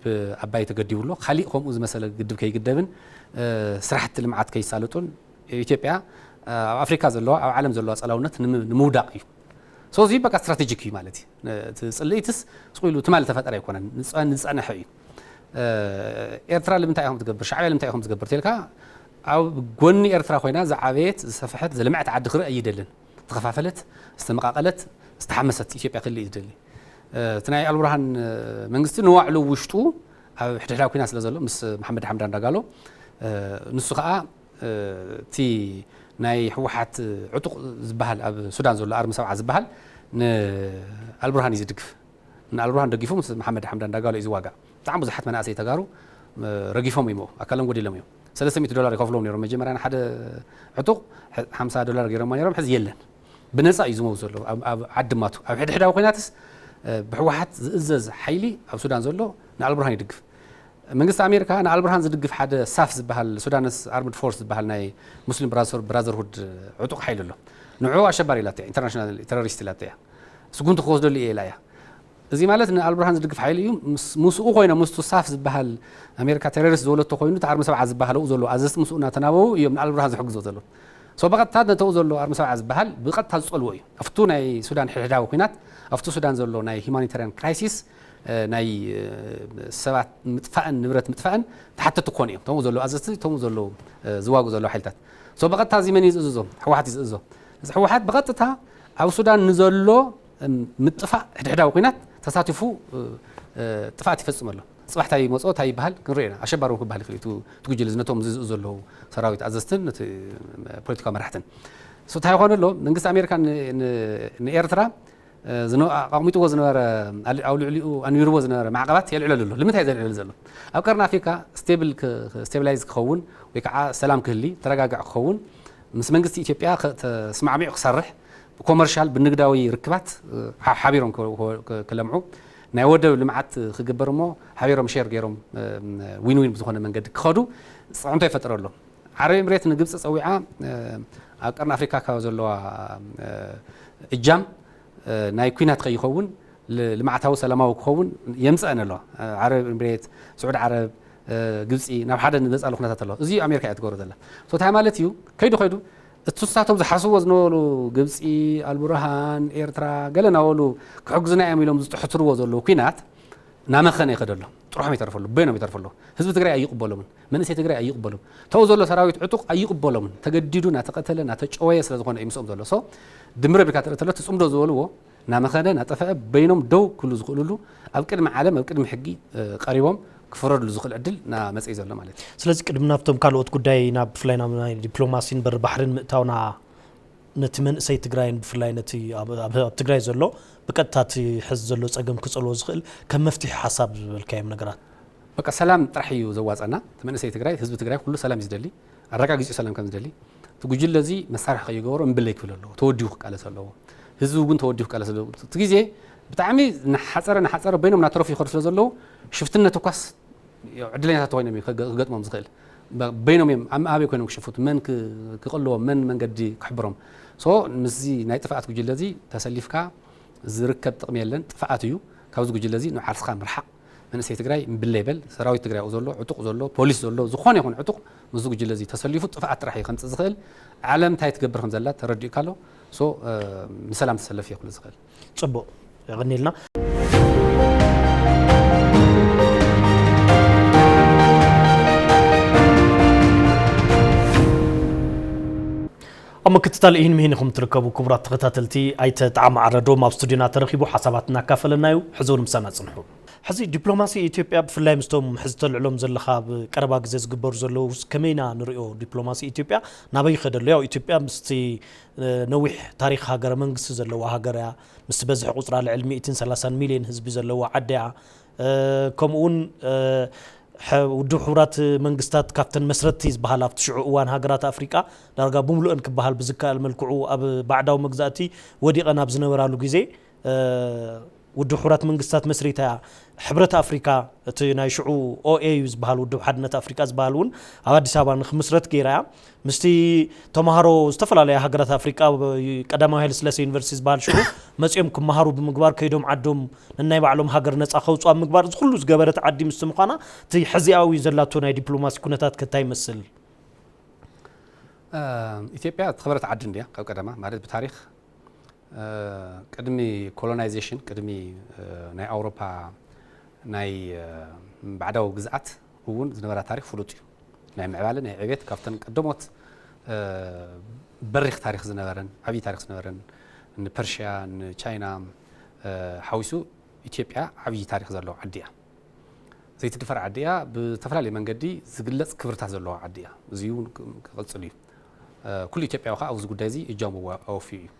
ኣባይ ተገዲቡ ኣሎ። ካሊእ ከምኡ ዝመሰለ ግድብ ከይግደብን ስራሕቲ ልምዓት ከይሳልጡን ኢትዮጵያ ኣብ ኣፍሪካ ዘለዋ ኣብ ዓለም ዘለዋ ፀላውነት ንምውዳቅ እዩ። እዚ በቃ ስትራቴጂክ እዩ ማለት እዩ። ፅልኢትስ ስቁ ኢሉ ትማሊ ተፈጠረ ኣይኮነን፣ ዝፀንሐ እዩ። ኤርትራ ልምንታይ ኢኹም ትገብር፣ ሻዕብያ ልምንታይ ኢኹም ትገብር ተልካ ኣብ ጎኒ ኤርትራ ኮይና ዝዓበየት ዝሰፈሐት ዝለምዐት ዓዲ ክርኢ ኣይደልን። ዝተኸፋፈለት ዝተመቃቀለት ዝተሓመሰት ኢትዮጵያ ክልእ እዩ ዝደሊ። እቲ ናይ ኣልቡርሃን መንግስቲ ንዋዕሉ ውሽጡ ኣብ ሕድሕዳ ኩና ስለ ዘሎ ምስ መሓመድ ሓምዳን ዳጋሎ ንሱ ከዓ እቲ ናይ ህወሓት ዕጡቕ ዝበሃል ኣብ ሱዳን ዘሎ ኣርሚ ሰብዓ ዝበሃል ንኣልቡርሃን እዩ ዝድግፍ። ንኣልቡርሃን ደጊፉ ምስ መሓመድ ሓምዳን ዳጋሎ እዩ ዝዋጋእ። ብጣዕሚ ብዙሓት መናእሰይ ተጋሩ ረጊፎም እዮም፣ ኣካሎም ጎዲሎም እዮም። ሰለስተ ሚእቲ ዶላር ይከፍሎም ነይሮም መጀመርያ ንሓደ ዕጡቕ ሓምሳ ዶላር ገይሮማ ነይሮም፣ ሕዚ የለን። ብነፃ እዩ ዝመው ዘሎ ኣብ ዓዲ ማቱ። ኣብ ሕድሕዳዊ ኮይናትስ ብህወሓት ዝእዘዝ ሓይሊ ኣብ ሱዳን ዘሎ ንኣልቡርሃን ይድግፍ። መንግስቲ ኣሜሪካ ንኣልቡርሃን ዝድግፍ ሓደ ሳፍ ዝበሃል ሱዳንስ ኣርምድ ፎርስ ዝበሃል ናይ ሙስሊም ብራዘርሁድ ዕጡቕ ሓይሊ ኣሎ። ንዑ ኣሸባሪ ኢላቶ እያ፣ ኢንተርናሽናል ቴሮሪስት ኢላቶ እያ። ስጉምቲ ክወስደሉ እየ ኢላ እያ። እዚ ማለት ንኣልቡርሃን ዝድግፍ ሓይሊ እዩ። ምስኡ ኮይኖም ምስቱ ሳፍ ዝበሃል ኣሜሪካ ቴሮሪስት ዝበለቶ ኮይኑ እቲ ኣርሚ ሰብዓ ዝበሃል ኣብኡ ዘሎ ኣዘዝቲ ምስኡ እናተናበቡ እዮም ንኣልቡርሃን ዝሕግዞ ዘሎ። ብቐጥታ ነተኡ ዘሎ ኣርሚ ሰብዓ ዝበሃል ብቐጥታ ዝፀልዎ እዩ። ኣብቱ ናይ ሱዳን ሕድሕዳዊ ኩናት ኣብቱ ሱዳን ዘሎ ናይ ሂማኒታርያን ክራይሲስ ናይ ሰባት ምጥፋእን ንብረት ምጥፋእን ተሓተቲ ክኾኑ እዮም። እቶም ዘለዉ ኣዘዝቲ እቶም ዘለዉ ዝዋጉ ዘለዉ ሓይልታት ብቐጥታ እዚ መን እዩ ዝእዝዞ? ህወሓት እዩ ዝእዝዞ። እዚ ህወሓት ብቐጥታ ኣብ ሱዳን ንዘሎ ምጥፋእ ሕድሕዳዊ ኩናት ተሳቲፉ ጥፍኣት ይፈፅም ኣሎ። ፅባሕ ታይ ይመፅኦ ታይ ይበሃል ክንሪኦ ኢና። ኣሸባሪ እውን ክበሃል ይኽእል እዩ። እቲ ጉጅለ እዚ ነቶም ዝዝኡ ዘለዉ ሰራዊት ኣዘዝትን ነቲ ፖለቲካዊ መራሕትን እንታይ ይኾን ኣሎ መንግስቲ ኣሜሪካ ንኤርትራ ኣቋሚጥዎ ዝነበረ ኣብ ልዕሊኡ ኣንቢርዎ ዝነበረ ማዕቐባት የልዕለሉ ኣሎ። ንምንታይ ዘልዕለሉ ዘሎ? ኣብ ቀርኒ ኣፍሪካ ስቴብል ስቴብላይዝ ክኸውን ወይ ከዓ ሰላም ክህሊ ተረጋጋዕ ክኸውን ምስ መንግስቲ ኢትዮጵያ ተስማዕሚዑ ክሰርሕ ብኮመርሻል ብንግዳዊ ርክባት ሓቢሮም ክለምዑ ናይ ወደብ ልምዓት ክግበር እሞ ሓቢሮም ሼር ገይሮም ዊን ዊን ብዝኾነ መንገዲ ክኸዱ ፅዕንቶ ይፈጥረሎም። ዓረብ ኤምሬት ንግብፂ ፀዊዓ ኣብ ቀርኒ ኣፍሪካ ካብ ዘለዋ እጃም ናይ ኩናት ከይኸውን ልምዓታዊ ሰላማዊ ክኸውን የምፀአን ኣለዋ። ዓረብ ኤምሬት፣ ስዑድ ዓረብ፣ ግብፂ ናብ ሓደ ንመፃሉ ኩነታት ኣለዋ። እዚ ኣሜሪካ እያ ትገብሮ ዘላ። እንታይ ማለት እዩ? ከይዱ ከይዱ እቲ ንሳቶም ዝሓስብዎ ዝነበሩ ግብፂ፣ ኣልቡርሃን፣ ኤርትራ ገለ እናበሉ ክሕግዙና እዮም ኢሎም ዝጥሕትርዎ ዘለዉ ኩናት ናመኸነ ይኸደሎም ጥርሖም ይተርፈሉ በይኖም ይተርፈሉ። ህዝቢ ትግራይ ኣይቕበሎምን፣ መንእሰይ ትግራይ ኣይቕበሎም። ተው ዘሎ ሰራዊት ዕጡቕ ኣይቕበሎምን። ተገዲዱ ናተቐተለ ናተጨወየ ስለ ዝኾነ እዩ ምስኦም ዘሎ። ድምር ኣቢልካ ትርኢ ተሎ እቲ ፅምዶ ዝበልዎ ናመኸነ ናጠፈአ በይኖም ደው ክብሉ ዝኽእልሉ ኣብ ቅድሚ ዓለም ኣብ ቅድሚ ሕጊ ቀሪቦም ክፍረድሉ ዝኽእል ዕድል ናመፀ እዩ ዘሎ ማለት እዩ። ስለዚ ቅድሚ ናብቶም ካልኦት ጉዳይ ናብ ብፍላይ ናብ ናይ ዲፕሎማሲን በሪ ባሕርን ምእታውና ነቲ መንእሰይ ትግራይን ብፍላይ ነቲ ኣብ ትግራይ ዘሎ ብቀጥታ እቲ ሕዚ ዘሎ ፀገም ክፀልዎ ዝኽእል ከም መፍትሒ ሓሳብ ዝበልካዮም ነገራት? በቃ ሰላም ጥራሕ እዩ ዘዋፀና። እቲ መንእሰይ ትግራይ ህዝቢ ትግራይ ኩሉ ሰላም እዩ ዝደሊ። ኣረጋጊፁ ሰላም ከም ዝደሊ እቲ ጉጅለ እዚ መሳርሒ ከይገበሮ እምብለይ ክብል ኣለዎ። ተወዲሁ ክቃለስ ኣለዎ። ህዝቢ እውን ተወዲሁ ክቃለስ ኣለዎ። እቲ ግዜ ብጣዕሚ ናሓፀረ ናሓፀረ በይኖም ናተረፉ ይኸዱ ስለ ዘለዉ ሽፍትነት እኳስ ዕድለኛታት ተኮይኖም እዩ ክገጥሞም ዝኽእል። በይኖም እዮም ኣብ መኣበይ ኮይኖም ክሽፍቱ፣ መን ክቅልዎም፣ መን መንገዲ ክሕብሮም። ሶ ምስዚ ናይ ጥፍኣት ጉጅለ እዚ ተሰሊፍካ ዝርከብ ጥቕሚ የለን፣ ጥፍኣት እዩ። ካብዚ ጉጅለ እዚ ንዓርስኻ ምርሓቕ። መንእሰይ ትግራይ እምብለ ይበል፣ ሰራዊት ትግራይ ኣብኡ ዘሎ፣ ዕጡቕ ዘሎ፣ ፖሊስ ዘሎ፣ ዝኾነ ይኹን ዕጡቕ ምስዚ ጉጅለ እዚ ተሰሊፉ ጥፍኣት ጥራሕ እዩ ከምፅእ ዝኽእል። ዓለም እንታይ ትገብር ከም ዘላ ተረዲኡካ ኣሎ። ሶ ንሰላም ተሰለፍ እየ ክብሎ ዝኽእል። ፅቡቕ፣ የቐኒልና። ኣብ ምክትታል ኢሂን ምሂን ኢኹም ትርከቡ ክቡራት ተኸታተልቲ። ኣይተ ጣዕመ ዓረዶም ኣብ ስቱዲዮና ተረኺቡ ሓሳባት እናካፈለና እዩ። ሕዚ እውን ምሳና ጽንሑ። ሕዚ ዲፕሎማሲ ኢትዮጵያ ብፍላይ ምስቶም ሕዚ ተልዕሎም ዘለኻ ኣብ ቀረባ ግዜ ዝግበሩ ዘለዉ ከመይና ንሪኦ? ዲፕሎማሲ ኢትዮጵያ ናበይ ይኸደሉ? ያው ኢትዮጵያ ምስቲ ነዊሕ ታሪኽ ሃገረ መንግስቲ ዘለዋ ሃገር እያ። ምስቲ በዝሒ ቁፅራ ልዕሊ ሚእትን ሰላሳን ሚልዮን ህዝቢ ዘለዋ ዓዲ እያ። ከምኡ እውን ውድብ ሕቡራት መንግስታት ካብተን መስረትቲ ዝበሃል ኣብቲ ሽዑ እዋን ሃገራት ኣፍሪቃ ዳርጋ ብምሉእን ክበሃል ብዝከኣል መልክዑ ኣብ ባዕዳዊ መግዛእቲ ወዲቐን ኣብ ዝነበራሉ ግዜ ውድብ ሕቡራት መንግስታት መስሪታ እያ። ሕብረት ኣፍሪካ እቲ ናይ ሽዑ ኦኤዩ ዝበሃል ውድብ ሓድነት ኣፍሪካ ዝበሃል እውን ኣብ ኣዲስ ኣበባ ንክምስረት ገይራ እያ። ምስቲ ተምሃሮ ዝተፈላለያ ሃገራት ኣፍሪቃ ቀዳማዊ ሃይለስላሴ ዩኒቨርሲቲ ዝበሃል ሽዑ መፂኦም ክመሃሩ ብምግባር ከይዶም ዓዶም ነናይ ባዕሎም ሃገር ነፃ ከውፅዋ ምግባር እዚ ኩሉ ዝገበረት ዓዲ ምስቲ ምኳና እቲ ሕዚኣዊ ዘላቶ ናይ ዲፕሎማሲ ኩነታት ከታይ ይመስል? ኢትዮጵያ ዝኸበረት ዓዲ እንድያ ካብ ቀደማ ማለት ብታሪክ ቅድሚ ኮሎናይዜሽን ቅድሚ ናይ ኣውሮፓ ናይ ባዕዳዊ ግዝኣት እውን ዝነበራ ታሪክ ፍሉጥ እዩ። ናይ ምዕባለ ናይ ዕቤት ካብተን ቀደሞት በሪክ ታሪክ ዝነበረን ዓብዪ ታሪክ ዝነበረን ንፐርሽያ ንቻይና ሓዊሱ ኢትዮጵያ ዓብዪ ታሪክ ዘለዎ ዓዲ እያ። ዘይትድፈር ዓዲ እያ። ብተፈላለየ መንገዲ ዝግለፅ ክብርታት ዘለዎ ዓዲ እያ። እዚ እውን ክቕፅል እዩ። ኩሉ ኢትዮጵያዊ ከዓ ኣብዚ ጉዳይ እዚ እጃሙ ኣወፍዩ እዩ።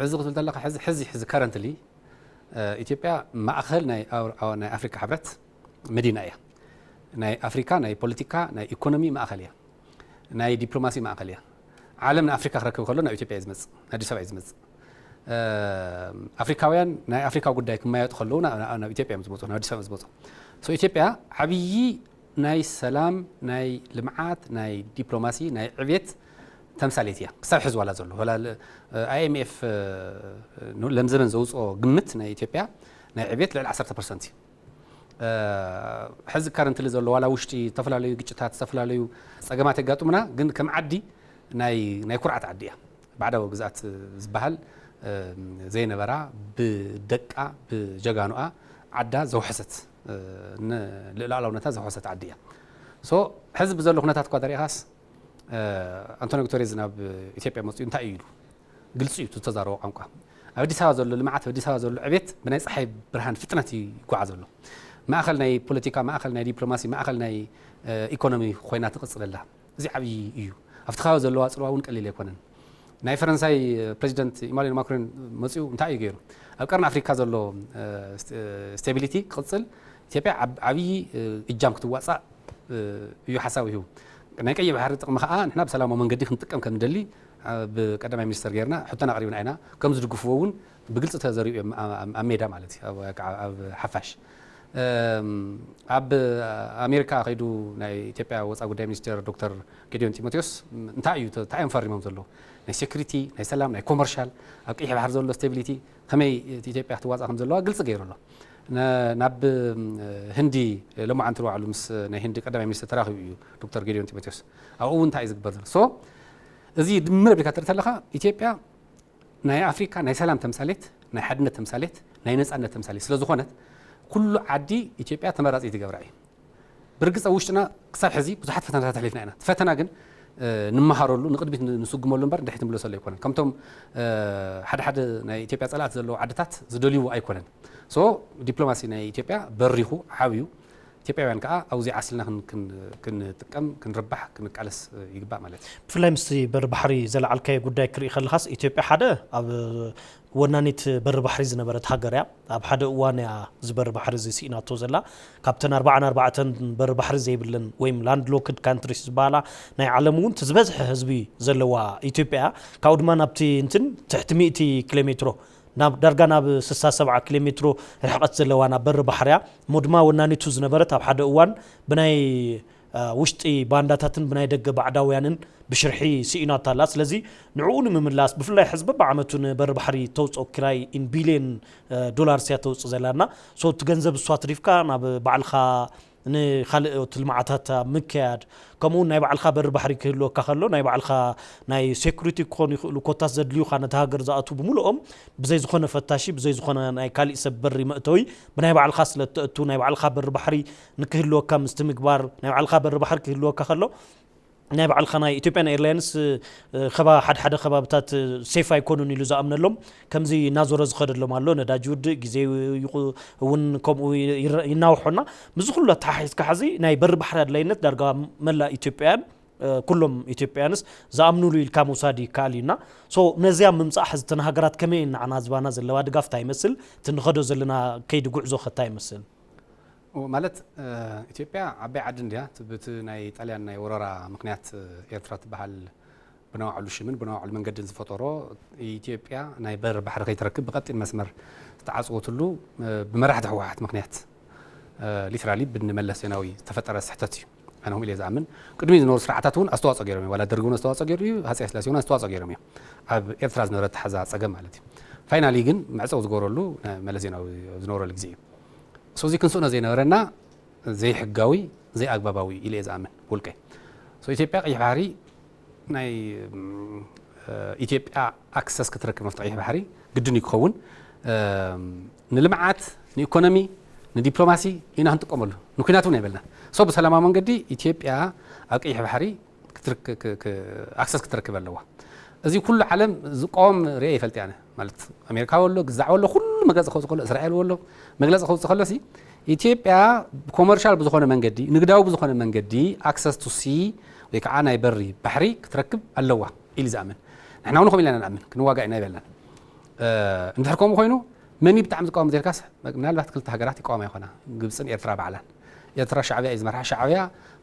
እዚ ክትብል ተለካ ሕዚ ሕዚ ሕዚ ከረንትሊ ኢትዮጵያ ማእኸል ናይ ኣፍሪካ ሕብረት መዲና እያ። ናይ ኣፍሪካ ናይ ፖለቲካ ናይ ኢኮኖሚ ማእኸል እያ። ናይ ዲፕሎማሲ ማእኸል እያ። ዓለም ንኣፍሪካ ክረክብ ከሎ ናብ ኢትዮጵያ እዩ ዝመፅእ፣ ኣዲስ ኣበባ እዩ ዝመፅእ። ኣፍሪካውያን ናይ ኣፍሪካ ጉዳይ ክመያየጡ ከለዉ ናብ ኢትዮጵያ እዮም ዝመፁ፣ ናብ ኣዲስ ኣበባ ዝመፁ። ኢትዮጵያ ዓብዪ ናይ ሰላም ናይ ልምዓት ናይ ዲፕሎማሲ ናይ ዕብየት ተምሳሌት እያ። ክሳብ ሕዚ ዋላ ዘሎ ኣይኤምኤፍ ለምዘበን ዘውፅኦ ግምት ናይ ኢትዮጵያ ናይ ዕብየት ልዕሊ ዓሰርተ ፐርሰንት እዩ። ሕዚ ከረንትሊ ዘሎ ዋላ ውሽጢ ዝተፈላለዩ ግጭታት ዝተፈላለዩ ፀገማት የጋጥሙና ግን ከም ዓዲ ናይ ኩርዓት ዓዲ እያ። ባዕዳዊ ግዝኣት ዝበሃል ዘይነበራ ብደቃ ብጀጋኑኣ ዓዳ ዘውሐሰት ንልእላላውነታ ዘውሐሰት ዓዲ እያ። ሕዚ ብዘሎ ኩነታት እኳ ተሪኢኻስ ኣንቶኒ ጉተሬዝ ናብ ኢትዮጵያ መፅኡ እንታይ እዩ ኢሉ ግልፂ እዩ ዝተዛረቦ ቋንቋ። ኣብ ኣዲስ ኣበባ ዘሎ ልምዓት ኣብ ኣዲስ ኣበባ ዘሎ ዕቤት ብናይ ፀሓይ ብርሃን ፍጥነት ይጓዓዝ ኣሎ። ማእኸል ናይ ፖለቲካ ማእኸል ናይ ዲፕሎማሲ ማእኸል ናይ ኢኮኖሚ ኮይና ትቕፅል ኣላ። እዚ ዓብዪ እዩ። ኣብቲ ከባቢ ዘለዋ ፅልዋ እውን ቀሊል ኣይኮነን። ናይ ፈረንሳይ ፕሬዚደንት ኢማኑኤል ማክሮን መፅኡ እንታይ እዩ ገይሩ? ኣብ ቀርኒ ኣፍሪካ ዘሎ ስቴቢሊቲ ክቕፅል ኢትዮጵያ ዓብዪ እጃም ክትዋፃእ እዩ ሓሳብ ሂቡ። ናይ ቀይሕ ባሕሪ ጥቕሚ ከዓ ንሕና ብሰላማዊ መንገዲ ክንጥቀም ከም ንደሊ ብቀዳማይ ሚኒስተር ገይርና ሕቶና ኣቕሪብና ኢና። ከም ዝድግፍዎ እውን ብግልፂ ተዘሪኡ እዮም ኣብ ሜዳ ማለት እዩ ኣብ ሓፋሽ። ኣብ ኣሜሪካ ከይዱ ናይ ኢትዮጵያ ወፃ ጉዳይ ሚኒስቴር ዶክተር ጌዲዮን ጢሞቴዎስ እንታይ እዩ እንታይ እዮም ፈሪሞም ዘለዉ ናይ ሴኩሪቲ ናይ ሰላም ናይ ኮመርሻል ኣብ ቀይሕ ባሕሪ ዘሎ ስቴቢሊቲ ከመይ ኢትዮጵያ ክትዋፃ ከም ዘለዋ ግልፂ ገይሩ ኣሎ። ናብ ህንዲ ሎማዓንቲ ባዕሉ ምስ ናይ ህንዲ ቀዳማይ ሚኒስትር ተራኺቡ እዩ ዶክተር ጌዲዮን ጢሞቴዎስ። ኣብኡ እውን እንታይ እዩ ዝግበር ዘሎ? ሶ እዚ ድምር ኣቢልካ ትርኢ ተለኻ ኢትዮጵያ ናይ ኣፍሪካ ናይ ሰላም ተምሳሌት፣ ናይ ሓድነት ተምሳሌት፣ ናይ ነፃነት ተምሳሌት ስለዝኾነት ኩሉ ዓዲ ኢትዮጵያ ተመራፂ ትገብራ እዩ። ብርግፅ ኣብ ውሽጥና ክሳብ ሕዚ ብዙሓት ፈተናታት ኣሕሊፍና ኢና። እቲ ፈተና ግን ንምሃረሉ ንቅድሚት ንስጉመሉ እምበር ንድሕሪት ንምለሰሉ ኣይኮነን። ከምቶም ሓደ ሓደ ናይ ኢትዮጵያ ፀላእቲ ዘለዉ ዓድታት ዝደልይዎ ኣይኮነን። ሶ ዲፕሎማሲ ናይ ኢትዮጵያ በሪኹ ዓብዩ ኢትዮጵያውያን ከዓ ኣብዚ ዓስልና ክንጥቀም ክንርባሕ ክንቃለስ ይግባእ ማለት እዩ። ብፍላይ ምስቲ በሪ ባሕሪ ዘለዓልካዮ ጉዳይ ክርኢ ከለኻስ ኢትዮጵያ ሓደ ኣብ ወናኒት በሪ ባሕሪ ዝነበረት ሃገር እያ። ኣብ ሓደ እዋን እያ እዚ በሪ ባሕሪ እዚ ስኢናቶ ዘላ። ካብተን ኣርባዓን ኣርባዕተን በሪ ባሕሪ ዘይብለን ወይም ላንድ ሎክድ ካንትሪስ ዝበሃላ ናይ ዓለም እውን እቲ ዝበዝሐ ህዝቢ ዘለዋ ኢትዮጵያ እያ። ካብኡ ድማ ናብቲ እንትን ትሕቲ ሚእቲ ኪሎ ሜትሮ ናብ ዳርጋ ናብ ስሳ ሰብዓ ኪሎ ሜትሮ ርሕቀት ዘለዋ ናብ በሪ ባሕርያ፣ እሞ ድማ ወናኒቱ ዝነበረት ኣብ ሓደ እዋን ብናይ ውሽጢ ባንዳታትን ብናይ ደገ ባዕዳውያንን ብሽርሒ ስኢናታ ኣላ። ስለዚ ንዕኡ ንምምላስ ብፍላይ ሕዚ በብዓመቱ ንበሪ ባሕሪ ተውፅኦ ኪራይ ኢን ቢልየን ዶላርስ እያ ተውፅእ ዘላና። ሶ እቲ ገንዘብ እሷ ትሪፍካ ናብ ባዕልኻ ንካልኦት ልምዓታት ኣብ ምክያድ፣ ከምኡ እውን ናይ ባዕልኻ በሪ ባሕሪ ክህልወካ ከሎ ናይ ባዕልኻ ናይ ሴኩሪቲ ክኾኑ ይኽእሉ ኮታት ዘድልዩኻ ነቲ ሃገር ዝኣትዉ ብምልኦም ብዘይ ዝኾነ ፈታሺ ብዘይ ዝኾነ ናይ ካሊእ ሰብ በሪ መእተዊ ብናይ ባዕልኻ ስለ እተእቱ ናይ ባዕልኻ በሪ ባሕሪ ንክህልወካ ምስቲ ምግባር ናይ ባዕልኻ በሪ ባሕሪ ክህልወካ ከሎ ናይ ባዕልኻ ናይ ኢትዮጵያን ኤርላይንስ ከባ ሓደ ሓደ ከባብታት ሴፍ ኣይኮኑን ኢሉ ዝኣምነሎም ከምዚ እናዞረ ዝኸደሎም ኣሎ። ነዳጅ ውድእ ግዜ እውን ከምኡ ይናውሖና ምስዚ ኩሉ ኣተሓሒዝካ ሕዚ ናይ በሪ ባሕሪ ኣድላይነት ዳርጋ መላእ ኢትዮጵያውያን ኩሎም ኢትዮጵያውያንስ ዝኣምኑሉ ኢልካ ምውሳድ ይከኣል እዩና። ሶ ነዚያ ምምፃእ ሕዚ እተን ሃገራት ከመይ ንዓና ዝባና ዘለዋ ድጋፍ እንታይ ይመስል? እቲ ንኸዶ ዘለና ከይዲ ጉዕዞ ከ እንታይ ይመስል? ማለት ኢትዮጵያ ዓባይ ዓዲ እንድያ። ብቲ ናይ ጣልያን ናይ ወረራ ምክንያት ኤርትራ ትበሃል ብናይ ባዕሉ ሽምን ብናይ ባዕሉ መንገድን ዝፈጠሮ ኢትዮጵያ ናይ በሪ ባሕሪ ከይትረክብ ብቐጢን መስመር ዝተዓፅወትሉ ብመራሕቲ ህወሓት ምክንያት ሊትራሊ ብንመለስ ዜናዊ ዝተፈጠረ ስሕተት እዩ። ኣነ ከምኡ ኢለ ዝኣምን። ቅድሚ ዝነበሩ ስርዓታት እውን ኣስተዋፅኦ ገይሮም እዮም። ዋላ ደርጊ እውን ኣስተዋፅኦ ገይሩ እዩ፣ ሃፀይ ስላሴ እውን ኣስተዋፅኦ ገይሮም እዮም። ኣብ ኤርትራ ዝነበረ ተሓዛ ፀገም ማለት እዩ። ፋይናሊ ግን መዕፀው ዝገበረሉ መለስ ዜናዊ ዝነበረሉ ግዜ እዩ። ሶ እዚ ክንስእኖ ዘይነበረና ዘይሕጋዊ ዘይኣግባባዊ ኢለ እየ ዝኣምን ብውልቀይ። ሶ ኢትዮጵያ ቀይሕ ባሕሪ ናይ ኢትዮጵያ ኣክሰስ ክትረክብ ኣብቲ ቀይሕ ባሕሪ ግድን እዩ ክኸውን። ንልምዓት፣ ንኢኮኖሚ፣ ንዲፕሎማሲ ኢና ክንጥቀመሉ። ንኩናት እውን ኣይበልና። ሶ ብሰላማዊ መንገዲ ኢትዮጵያ ኣብ ቀይሕ ባሕሪ ኣክሰስ ክትረክብ ኣለዋ። እዚ ኩሉ ዓለም ዝቃወም ርኤ ይፈልጥ ኣነ። ማለት ኣሜሪካ ወሎ ግዛዕ ወሎ ኩሉ መግለፂ ከውፅእ ከሎ እስራኤል ወሎ መግለፂ ከውፅእ ከሎ ሲ ኢትዮጵያ ብኮመርሻል ብዝኾነ መንገዲ ንግዳዊ ብዝኾነ መንገዲ ኣክሰስ ቱ ሲ ወይ ከዓ ናይ በሪ ባሕሪ ክትረክብ ኣለዋ ኢሉ ዝኣምን። ንሕና እውን ከምኡ ኢልና ንኣምን ክንዋጋ ኢና ይበልና። እንድሕር ከምኡ ኮይኑ መን እዩ ብጣዕሚ ዝቃወም ተልካስ ምናልባት ክልተ ሃገራት ይቃወማ ይኾና ግብፅን ኤርትራ ባዕላን። ኤርትራ ሻዕብያ እዩ ዝመርሓ። ሻዕብያ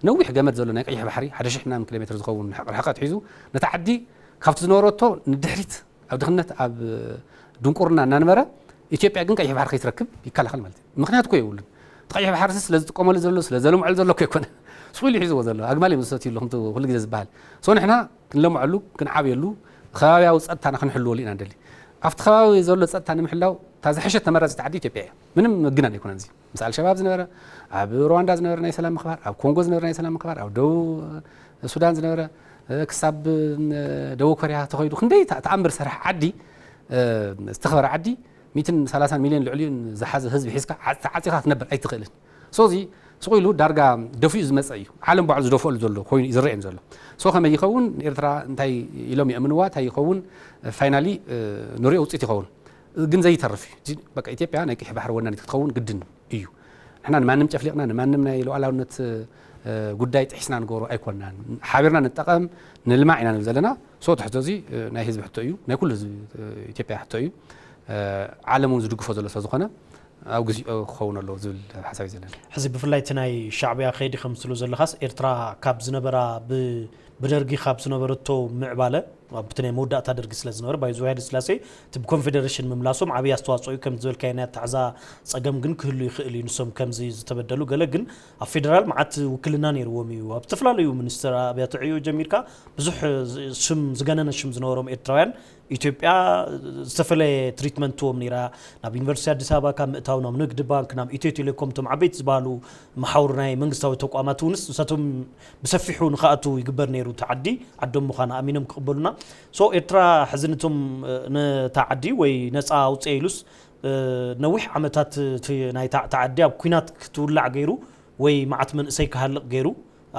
ነዊሕ ገመድ ዘሎ ናይ ቀይሕ ባሕሪ ሓደ ሽሕ ምናምን ኪሎ ሜትር ዝኸውን ርሕቀት ሒዙ ነታ ዓዲ ካብቲ ዝነበረቶ ንድሕሪት ኣብ ድኽነት ኣብ ድንቁርና እናንበረ ኢትዮጵያ ግን ቀይሕ ባሕሪ ከይትረክብ ይከላኸል ማለት እዩ። ምክንያት እኮ የብሉን። እቲ ቀይሕ ባሕሪ ስለ ዝጥቀመሉ ዘሎ ስለ ዘልምዐሉ ዘሎ እኮ ኣይኮነ ስቑ ኢሉ ሒዝዎ ዘሎ ኣግማል እዮም ዝሰትዩ ኣለኹም ኩሉ ግዜ ዝበሃል። ሶ ንሕና ክንለምዐሉ ክንዓብየሉ ከባቢያዊ ፀጥታና ክንሕልወሉ ኢና ንደሊ። ኣብቲ ከባቢ ዘሎ ፀጥታ ንምሕላው እታ ዝሐሸት ተመራፂት ዓዲ ኢትዮጵያ እያ። ምንም ምግናን ኣይኮነን እዚ ምስ ኣልሸባብ ዝነበረ ኣብ ሩዋንዳ ዝነበረ ናይ ሰላም ምክባር ኣብ ኮንጎ ዝነበረ ናይ ሰላም ምክባር ኣብ ደቡብ ሱዳን ዝነበረ ክሳብ ደቡብ ኮርያ ተኸይዱ ክንደይ ተኣምር ዝሰርሐ ዓዲ ዝተኸበረ ዓዲ ሚትን ሰላሳን ሚልዮን ልዕሊኡን ዝሓዘ ህዝቢ ሒዝካ ተዓፂኻ ክትነብር ኣይትኽእልን። ሶ እዚ ስቑ ኢሉ ዳርጋ ደፊኡ ዝመፀ እዩ። ዓለም ባዕሉ ዝደፍኦሉ ዘሎ ኮይኑ እዩ ዝረአየን ዘሎ። ሶ ከመይ ይኸውን? ኤርትራ እንታይ ኢሎም ይእምንዋ? እንታይ ይኸውን? ፋይናሊ ንሪኦ ውፅኢት ይኸውን። ግን ዘይተርፍ እዩ። በቃ ኢትዮጵያ ናይ ቀይሕ ባሕሪ ወናኒት ክትኸውን ግድን እዩ። ንሕና ንማንም ጨፍሊቕና ንማንም ናይ ሉዓላውነት ጉዳይ ጥሒስና ንገብሮ ኣይኮናን። ሓቢርና ንጠቐም ንልማዕ ኢና ንብል ዘለና። ሶ እቲ ሕቶ እዚ ናይ ህዝቢ ሕቶ እዩ፣ ናይ ኩሉ ህዝቢ ኢትዮጵያ ሕቶ እዩ። ዓለም እውን ዝድግፎ ዘሎ ስለ ዝኾነ ኣብ ግዚኦ ክኸውን ኣለዎ ዝብል ሓሳብ እዩ ዘለና። ሕዚ ብፍላይ እቲ ናይ ሻዕብያ ከይዲ ከምስሉ ዘለኻስ ኤርትራ ካብ ዝነበራ ብ ብደርጊ ካብ ዝነበረቶ ምዕባለ ኣብቲ ናይ መወዳእታ ደርጊ ስለ ዝነበረ ባይዞ ሃይለ ስላሴ እቲ ብኮንፌደሬሽን ምምላሶም ዓብዪ ኣስተዋፅኦ እዩ። ከምቲ ዝበልካዮ ናይ ኣተሓዛ ፀገም ግን ክህሉ ይኽእል እዩ። ንሶም ከምዚ ዝተበደሉ ገለ ግን ኣብ ፌደራል መዓት ውክልና ነይርዎም እዩ። ኣብ ዝተፈላለዩ ሚኒስትር ኣብያተ ዕዮ ጀሚርካ ብዙሕ ሽም ዝገነነ ሽም ዝነበሮም ኤርትራውያን ኢትዮጵያ ዝተፈለየ ትሪትመንት ትዎም ነይራ። ናብ ዩኒቨርሲቲ ኣዲስ ኣበባ ካብ ምእታው ናብ ንግዲ ባንክ ናብ ኢትዮ ቴሌኮም እቶም ዓበይቲ ዝበሃሉ መሓውር ናይ መንግስታዊ ተቋማት እውንስ ንሳቶም ብሰፊሑ ንክኣቱ ይግበር ነይሩ። እቲ ዓዲ ዓዶም ምዃና ኣሚኖም ክቕበሉና። ሶ ኤርትራ ሕዚ ንቶም ነታ ዓዲ ወይ ነፃ ኣውፅኤ ኢሉስ ነዊሕ ዓመታት ናይታ ዓዲ ኣብ ኩናት ክትውላዕ ገይሩ ወይ መዓት መንእሰይ ክሃልቕ ገይሩ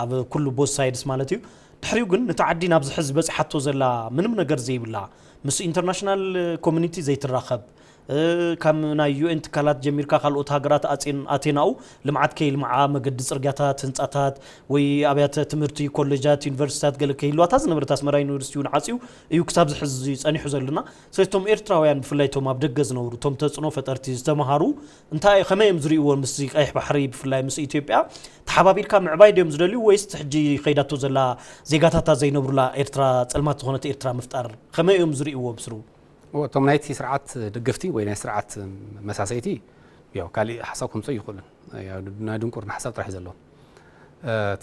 ኣብ ኩሉ both sides ማለት እዩ። ድሕሪኡ ግን ነታ ዓዲ ናብዚ ሕዚ በፂሓቶ ዘላ ምንም ነገር ዘይብላ ምስ ኢንተርናሽናል ኮሚኒቲ ዘይትራኸብ ካብ ናይ ዩኤን ትካላት ጀሚርካ ካልኦት ሃገራት ኣፅን ኣቴናኡ ልምዓት ከይልምዓ መገዲ ፅርግያታት ህንፃታት ወይ ኣብያተ ትምህርቲ ኮሌጃት ዩኒቨርሲቲታት ገለ ከይህልዋታ ዝነበረት ኣስመራ ዩኒቨርሲቲ እውን ዓፅዩ እዩ ክሳብ ዝሕዚ ፀኒሑ ዘሎና። ስለቶም ኤርትራውያን ብፍላይ ቶም ኣብ ደገ ዝነብሩ ቶም ተፅዕኖ ፈጠርቲ ዝተምሃሩ እንታይ ከመይ እዮም ዝርእይዎ ምስ ቀይሕ ባሕሪ ብፍላይ ምስ ኢትዮጵያ ተሓባቢርካ ምዕባይ ድዮም ዝደልዩ ወይስ ሕጂ ከይዳቶ ዘላ ዜጋታታ ዘይነብሩላ ኤርትራ ፀልማት ዝኾነት ኤርትራ ምፍጣር ከመይ እዮም ዝርእይዎ ብስሩ? እቶም ናይቲ ስርዓት ደገፍቲ ወይ ናይ ስርዓት መሳሰይቲ ያው ካሊእ ሓሳብ ከምፅኡ ይኽእሉን። ያው ናይ ድንቁርና ሓሳብ ጥራሕ እዩ ዘለዎም።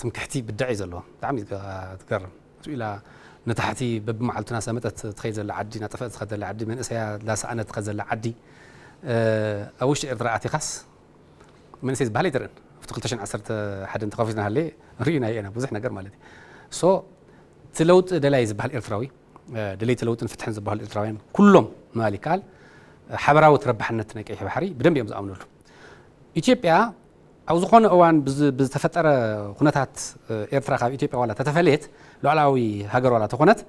ትምክሕቲ ብዳዕ እዩ ዘለዎም። ብጣዕሚ ትገርም። ኢላ ንታሕቲ በብመዓልቱ ናሰመጠት ትኸይድ ዘላ ዓዲ፣ ናጠፈት ትኸድ ዘላ ዓዲ፣ መንእሰያ ላሰኣነት ትኸድ ዘላ ዓዲ፣ ኣብ ውሽጢ ኤርትራ ኣቲኻስ መንእሰይ ዝበሃል ኣይትርእን። ኣብቲ ክልተ ሽሕን ዓሰርተ ሓደን ተኸፊትና ሃለ ርእዩና የና ብዙሕ ነገር ማለት እዩ። ሶ እቲ ለውጢ ደላይ ዝበሃል ኤርትራዊ፣ ደለይቲ ለውጥን ፍትሕን ዝበሃሉ ኤርትራውያን ኩሎም ምባል ይከኣል፣ ሓበራዊ ተረባሕነት ናይ ቀይሕ ባሕሪ ብደንብ እዮም ዝኣምኑሉ። ኢትዮጵያ ኣብ ዝኾነ እዋን ብዝ-፣ ብዝተፈጠረ ኩነታት ኤርትራ ካብ ኢትዮጵያ ዋላ ተተፈለየት፣ ሉዓላዊ ሃገር ዋላ ተኾነት፣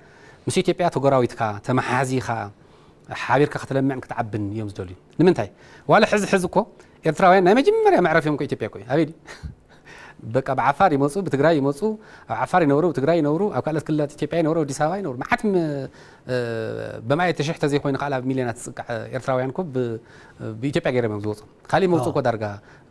ምስ ኢትዮጵያ ተጎራዊትካ፣ ተመሓዚኻ፣ ሓቢርካ ክትለምዕን ክትዓብን እዮም ዝደልዩ። ንምንታይ? ዋላ ሕዚ ሕዚ እኮ ኤርትራውያን ናይ መጀመርያ መዕረፊ እዮም እኮ ኢትዮጵያ እኮ እዩ። ኣበይ ድዩ? በቃ ብዓፋር ይመፁ፣ ብትግራይ ይመፁ፣ ኣብ ዓፋር ይነብሩ፣ ብትግራይ ይነብሩ፣ ኣብ ካልኦት ክልላት ኢትዮጵያ ይነብሩ፣ ኣብ ኣዲስ ኣበባ ይነብሩ። መዓት ም-፣ እ፣ በማየት ተሽሕ ተዘይኮይኑ ካልኣ ሚልዮናት ዝፅቃዕ ኤርትራውያን እኮ ብ-፣ ብኢትዮጵያ ገይሮም እዮም ዝወፁ። ካሊእ መውፅእ እኮ ዳርጋ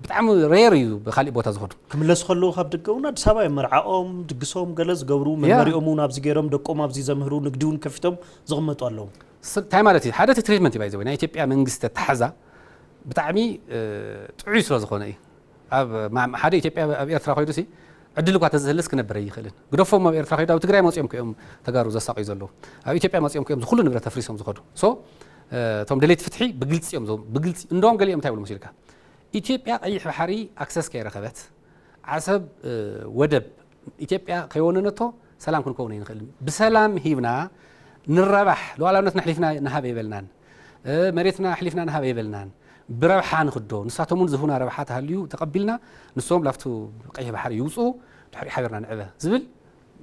ብጣዕሚ ሬር እዩ ብካሊእ ቦታ ዝኸዱ። ክምለሱ ከለዉ ካብ ደገ እውን ኣዲስ ኣበባ እዮም መርዓኦም፣ ድግሶም ገለ ዝገብሩ፣ መንበሪኦም እውን ኣብዚ ገይሮም፣ ደቆም ኣብዚ ዘምህሩ፣ ንግዲ እውን ከፊቶም ዝቕመጡ ኣለዉ። ስ-፣ እንታይ ማለት እዩ? ሓደ እቲ ትሪትመንት እዩ፣ ባይ ዘ ወይ፣ ናይ ኢትዮጵያ መንግስቲ ኣተሓዛ ብጣዕሚ፣ እ፣ ጥዑይ ስለ ዝኾነ እዩ። ኣብ ማ-፣ ሓደ ኢትዮጵያ ኣብ ኤርትራ ኮይዱ ሲ ዕድል እኳ ተዝህልስ ክነብር ኣይኽእልን። ግደፎም ኣብ ኤርትራ ኮይዱ ኣብ ትግራይ መጺኦም እዮም ተጋሩ ዘሳቕዩ ዘለዉ። ኣብ ኢትዮጵያ መጺኦም እዮም ዝኹሉ ንብረት ኣፍሪሶም ዝኸዱ። ሶ፣ እ፣ እቶም ደለይቲ ፍትሒ ብግልጺ እዮም ዞም-፣ ብግልጺ፣ እንደውም ገሊኦም እንታይ ይብሉ መሲልካ? ኢትዮጵያ ቀይሕ ባሕሪ ኣክሰስ ከይረኸበት፣ ዓሰብ፣ እ፣ ወደብ ኢትዮጵያ ከይወነነቶ ሰላም ክንከውን ኣይንኽእልን። ብሰላም ሂብና ንረባሕ፣ ሉዓላውነትና ኣሕሊፍና ንሃብ ኣይበልናን፣ እ፣ መሬትና ኣሕሊፍና ንሃብ ኣይበልናን። ብረብሓ ንኽዶ፣ ንሳቶም እውን ዝህቡና ረብሓ ተሃልዩ ተቐቢልና፣ ንሶም ላፍቱ ቀይሕ ባሕሪ ይውፅኡ፣ ድሕሪ ሓቢርና ንዕበ ዝብል፣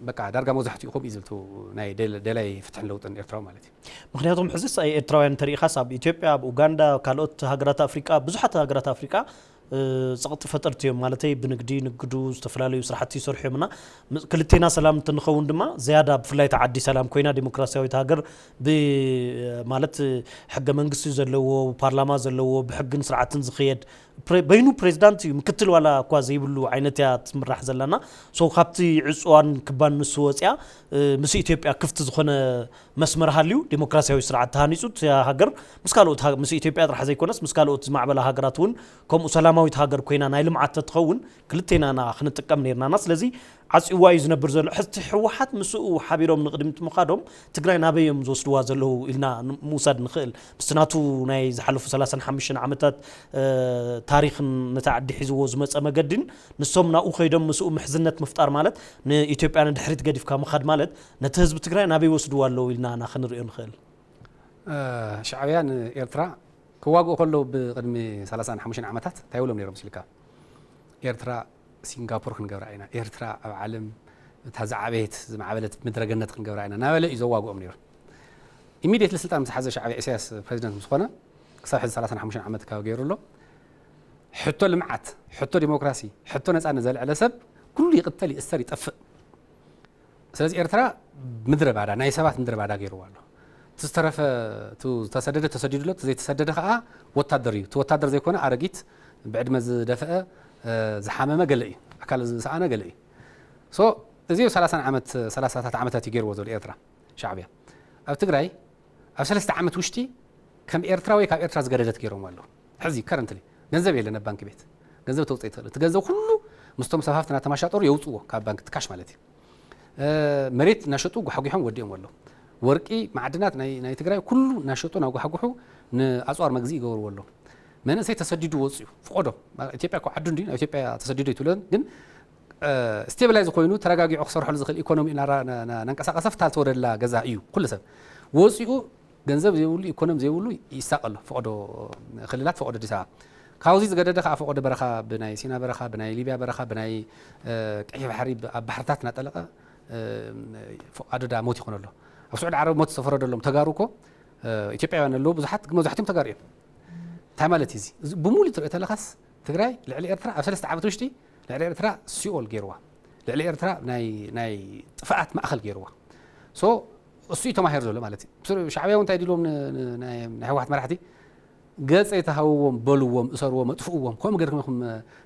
በቃ ዳርጋ መብዛሕትኡ ከምኡ እዩ ዝብል፣ እቲ ናይ ደል-፣ ደላይ ፍትሕን ለውጥን ኤርትራዊ ማለት እዩ። ምኽንያቱም ሕዚስ ኣይ ኤርትራውያን እንተሪኢኻስ ኣብ ኢትዮጵያ፣ ኣብ ኡጋንዳ፣ ካልኦት ሃገራት ኣፍሪቃ፣ ብዙሓት ሃገራት ኣፍሪቃ፣ እ፣ ጸቕጢ ፈጠርቲ እዮም። ማለተይ ብንግዲ ንግዱ ዝተፈላለዩ ስራሕቲ ይሰርሑ እዮም እና ም-፣ ክልቴና ሰላም እንትንኸውን ድማ ዝያዳ ብፍላይ እታ ዓዲ ሰላም ኮይና ዲሞክራሲያዊት ሃገር ብ-፣ ማለት ሕገ መንግስቲ ዘለዎ፣ ፓርላማ ዘለዎ፣ ብሕግን ስርዓትን ዝኽየድ ፕሬ-፣ በይኑ ፕሬዚዳንት እዩ፣ ምክትል ዋላ እኳ ዘይብሉ ዓይነት እያ ትምራሕ ዘለና። ሶ ካብቲ ዕፅዋን ክባን ንሱ ወፅያ፣ እ፣ ምስ ኢትዮጵያ ክፍቲ ዝኾነ መስመር ሃልዩ ዲሞክራሲያዊ ስርዓት ተሃኒፁ እቲ ሃገር ምስ ካልኦት ሃ-፣ ምስ ኢትዮጵያ ጥራሕ ዘይኮነስ ምስ ካልኦት ዝማዕበላ ሃገራት እውን ከምኡ ሰላማዊት ሃገር ኮይና ናይ ልምዓት ተትኸውን ክልቴና ኢና ክንጥቀም ነይርናና። ስለዚ ዓፂዋ እዩ ዝነብር ዘሎ። ሕቲ ህወሓት ምስኡ ሓቢሮም ንቕድሚት ምኻዶም ትግራይ ናበይ እዮም ዝወስድዋ ዘለዉ ኢልና ን-፣ ምውሳድ ንኽእል። ምስቲ ናቱ ናይ ዝሓለፉ ሰላሳን ሓሙሽተን ዓመታት፣ እ፣ ታሪኽን ነቲ ዓዲ ሒዝዎ ዝመፀ መገዲን ንሶም ናብኡ ከይዶም ምስኡ ምሕዝነት ምፍጣር ማለት ንኢትዮጵያ ንድሕሪት ገዲፍካ ምኻድ ማለት ነቲ ህዝቢ ትግራይ ናበይ ወስድዋ ኣለዉ ኢልና ኢና ክንሪኦ ንኽእል። እ፣ ሻዕብያ ንኤርትራ ክዋግኡ ከለዉ ብቕድሚ ሰላሳን ሓሙሽተን ዓመታት እንታይ ይብሎም ነይሮም ሲልካ? ኤርትራ ሲንጋፖር ክንገብራ ኢና፣ ኤርትራ ኣብ ዓለም እታ ዝዓበየት ዝማዕበለት ምድረ ገነት ክንገብራ ኢና እናበለ እዩ ዘዋግኦም ነይሩ። ኢሚድየትሊ ስልጣን ምስ ሓዘ ሻዕብያ ኢሳያስ ፕሬዚደንት ምስ ኾነ ክሳብ ሕዚ ሰላሳን ሓሙሽተን ዓመት ካብ ገይሩ ኣሎ። ሕቶ ልምዓት፣ ሕቶ ዲሞክራሲ፣ ሕቶ ነፃነት ዘልዐለ ሰብ ኩሉ ይቕተል፣ ይእሰር፣ ይጠፍእ። ስለዚ ኤርትራ ምድረ ባዳ፣ ናይ ሰባት ምድረ ባዳ ገይርዋ ኣሎ። እቲ ዝተረፈ፣ እቲ ዝተሰደደ ተሰዲዱ ኣሎ፣ እቲ ዘይተሰደደ ከዓ ወታደር እዩ። እቲ ወታደር ዘይኮነ ኣረጊት፣ ብዕድመ ዝደፈአ፣ እ፣ ዝሓመመ ገለ እዩ። ኣካል ዝሰኣነ ገለ እዩ። ሶ፣ እዚ ሰላሳን ዓመት፣ ሰላሳታት ዓመታት እዩ ገይርዎ ዘሎ ኤርትራ፣ ሻዕብያ። ኣብ ትግራይ፣ ኣብ ሰለስተ ዓመት ውሽጢ ከም ኤርትራ ወይ ካብ ኤርትራ ዝገደደት ገይሮም ኣለዉ። ሕዚ ከረንትሊ ገንዘብ የለን ኣብ ባንክ ቤት። ገንዘብ ተውፅእ ትኽእል። እቲ ገንዘብ ኩሉ ምስቶም ሰብ ሃፍትና ተማሻጠሩ የውፅዎ ካብ ባንክ ትካሽ ማለት እዩ። እ፣ መሬት እናሸጡ ጓሕጒሖም ወዲኦም ኣለዉ። ወርቂ፣ ማዕድናት ናይ፣ ናይ ትግራይ ኩሉ እናሸጡ እናጓሕጉሑ ንኣፅዋር መግዝኢ ይገብርዎ ኣለዉ። መንእሰይ ተሰዲዱ ወፂኡ፣ ፍቆዶ። ኢትዮጵያ እኮ ዓዱ እንድዩ፣ ናብ ኢትዮጵያ ተሰዲዱ ኣይትብሎን፣ ግን፣ እ፣ ስቴብላይዝ ኮይኑ ተረጋጊዑ ክሰርሐሉ ዝኽእል ኢኮኖሚ እናራ-፣ ና-፣ ና-፣ እናንቀሳቐሰ ፍታል ተወደላ ገዛ እዩ ኩሉ ሰብ። ወፂኡ ገንዘብ ዘይብሉ፣ ኢኮኖሚ ዘይብሉ ይሳቐ ኣሎ፣ ፍቆዶ ክልላት፣ ፍቆዶ ኣዲስ ኣበባ። ካብዚ ዝገደደ ከዓ ፍቆዶ በረኻ፣ ብናይ ሲና በረኻ፣ ብናይ ሊብያ በረኻ፣ ብናይ፣ እ፣ ቀይሕ ባሕሪ፣ ብ-፣ ኣብ ባሕርታት እናጠለቐ፣ እ፣ ፍቆዶ ዳ ሞት ይኾን ኣሎ። ኣብ ስዑዲ ዓረብ ሞት ዝተፈረደሎም ተጋሩ እኮ፣ እ፣ ኢትዮጵያውያን ኣለዉ ብዙሓት፣ ግን መብዛሕትኦም ተጋሩ እዮም። እንታይ ማለት እዩ እዚ? እዚ ብሙሉ ትሪኦ ተለኻስ ትግራይ ልዕሊ ኤርትራ ኣብ ሰለስተ ዓመት ውሽጢ ልዕሊ ኤርትራ ሲኦል ገይርዋ። ልዕሊ ኤርትራ ናይ፣ ናይ ጥፍኣት ማእኸል ገይርዋ። ሶ እሱ እዩ ተማሂሩ ዘሎ ማለት እዩ። ብስሩ ሻዕብያ እውን እንታይ ድልዎም ን-፣ ን-፣ ናይ፣ ናይ ህወሓት መራሕቲ? ገጸይ ተሃብዎም፣ በልዎም፣ እሰርዎም፣ ኣጥፍእዎም፣ ከምኡ ገይርኩም ኢኹም